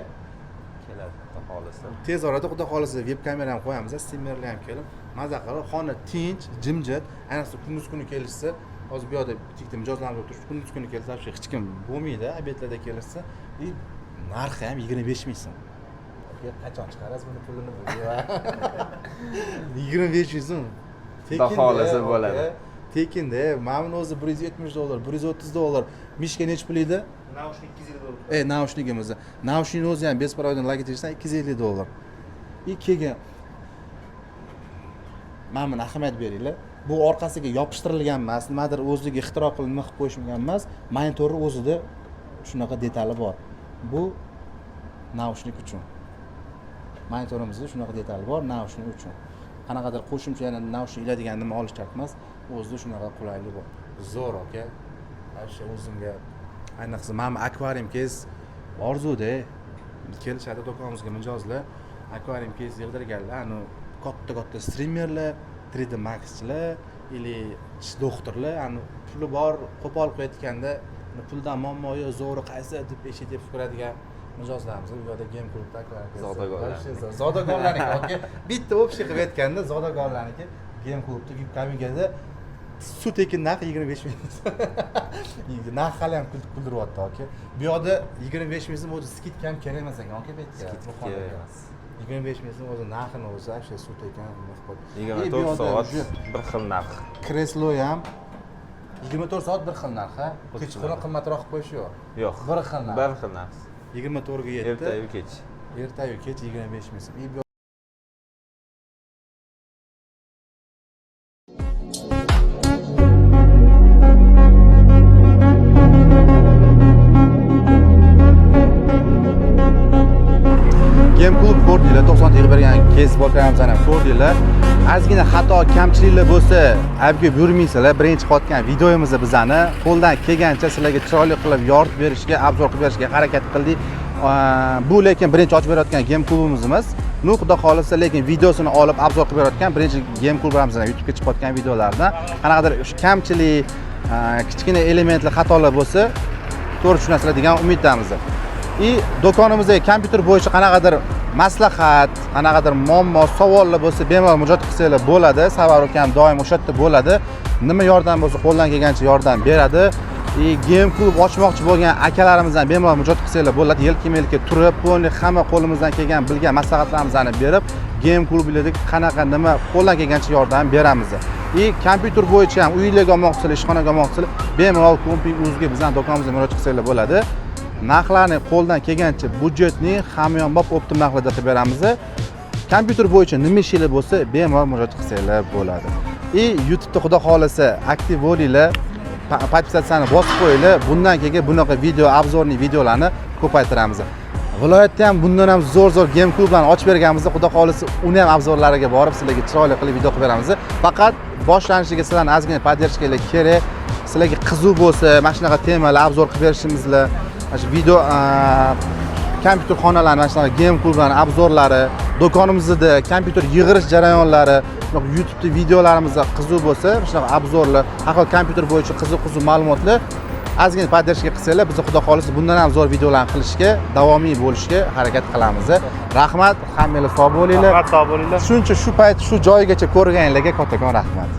Keladi, xudo xohlasa. Tez orada, xudo xohlasa, veb kamera ham qo'yamiz, strimerlar ham kelib maza qilib, xona tinch, jimjit, ayniqsa kunduz kuni kelishsa. Hozir bu yoqda bitta mijozlarimiz o'tiribdi, kunduz kuni kelsa вообще hech kim bo'lmaydi, обед larda kelishsa. И narxi ham 25 000 so'm. Aka, qachon chiqarasiz buni pulini? 25 000 so'm. Xudo xohlasa bo'ladi. Tekinda. Mana buni o'zi $170, $130. Мышка nechi pul edi? Наушник 250 dollar. E, наушник imizni, наушник ni o'zi ham беспроводной Logitechdan $250. И keyin mana buni ahamiyat beringlar, bu orqasiga yopishtirilgan emas, nimadir o'ziga ixtiro qilib nima qilib qo'yishgan emas, monitorni o'zida shunaqa detali bor. Bu наушник uchun, monitorimizda shunaqa detali bor наушник uchun. Qanaqadir qo'shimcha yana наушник iladigan nima olish shart emas, o'zida shunaqa qulaylik bor. Zo'r, aka, вообще o'zimga, ayniqsa mana bu akvarium кейс orzuda. Kelishadi do'konimizga mijozlar, akvarium кейс yig'dirganlar, anu katta katta strimerlar, 3D Maxchilar или tish doktorlar, anu puli bor, qo'pol qilib aytganda, puldan muammo yo'q, zo'ri qaysi deb eshitib ko'radigan mijozlarimiz bu yoqda Game Clubda akvarium кейс. Zodagonlar. Вообще zo'r. Zodagonlarniki, aka, bitta общий qilib aytganda zodagonlarniki Game Clubda VIP kabinkada suv tekin, narxi 25 000. Narx hali ham kuldiryapti, aka. Bu yoqda 25 000 so'm o'zi, скидка ham kerak emas ekan, aka, bu yerga. Скидка Bu xonaga. Kerak emas. 25 000 so'm o'zi, narxini o'zi вообще suv tekin nima qilib qo'ydi. Yigirma И bu to'rt yoqda soat уже bir xil narx. Kreslo ham 24 soat bir xil narx, ha? Kechqurun qimmatroq qilib qo'yish yo'q. Yo'q. Bir xil narx. Bir xil narx. 24 ga 7. Ertayu kech. Ertayu kech 25 000 so'm. И bu Game Club ko'rdinglar, 90 yig'ib bergan кейс сборка mizni ham ko'rdinglar. Ozgina xato, kamchiliklar bo'lsa, aybga buyurmaysizlar. Birinchi chiqayotgan videomizni bizani qo'ldan kelgancha sizlarga chiroyli qilib yoritib berishga, обзор qilib berishga harakat qildik. Bu lekin birinchi ochib berayotgan Game Clubimiz emas. Ну, xudo xohlasa, lekin videosini olib обзор qilib berayotgan birinchi Game Clubimizdan YouTube'ga chiqayotgan videolardan qanaqadir shu kamchilik, kichkina elementli xatolar bo'lsa, to'g'ri tushunasizlar degan umiddamiz. И do'konimizdagi kompyuter bo'yicha qanaqadir maslahat, qanaqadir muammo, savollar bo'lsa, bemalol murojaat qilsanglar bo'ladi. Savar ukam doim o'sha yerda bo'ladi. Nima yordam bo'lsa, qo'ldan kelgancha yordam beradi. И Game Club ochmoqchi bo'lgan akalarimizdan bemalol murojaat qilsanglar bo'ladi. Yelka-yelka turib, полный hamma qo'limizdan kelgan bilgan maslahatlarimizni berib, Game Clublardagi qanaqa nima qo'ldan kelgancha yordam beramiz. И kompyuter bo'yicha ham uylarga olmoqchisizlar, ishxonaga olmoqchisizlar, bemalol Komping uzga, bizning do'konimizga murojaat qilsanglar bo'ladi. Narxlarni qo'ldan kelgancha byudjetning hamyonbop оптом narxlarda qilib beramiz. Kompyuter bo'yicha nima ishinglar bo'lsa, bemalol murojaat qilsanglar bo'ladi. И YouTube'da xudo xohlasa aktiv bo'linglar, подписаться ni bosib qo'yinglar. Bundan keyin bunaqa video, обзорный videolarni ko'paytiramiz. Viloyatda ham bundan ham zo'r zo'r game klublarni ochib berganmiz. Xudo xohlasa, uni ham обзор lariga borib, sizlarga chiroyli qilib video qilib beramiz. Faqat boshlanishiga sizlarni ozgina поддержка lar kerak. Sizlarga qiziq bo'lsa, mana shunaqa temalar обзор qilib berishimizlar, mana shu video, kompyuter xonalarni, mana shunaqa game klublarni обзор lari, do'konimizda kompyuter yig'irish jarayonlari, shunaqa YouTube'da videolarimizda qiziq bo'lsa, shunaqa обзор lar, har xil kompyuter bo'yicha qiziq qiziq ma'lumotlar, ozgina поддержка qilsanglar, biz xudo xohlasa bundan ham zo'r videolarni qilishga, davomiy bo'lishga harakat qilamiz. Rahmat, hammanglar sog' bo'linglar. Rahmat, sog' bo'linglar. Shuncha shu payt shu joygacha ko'rganinglarga kattakon rahmat.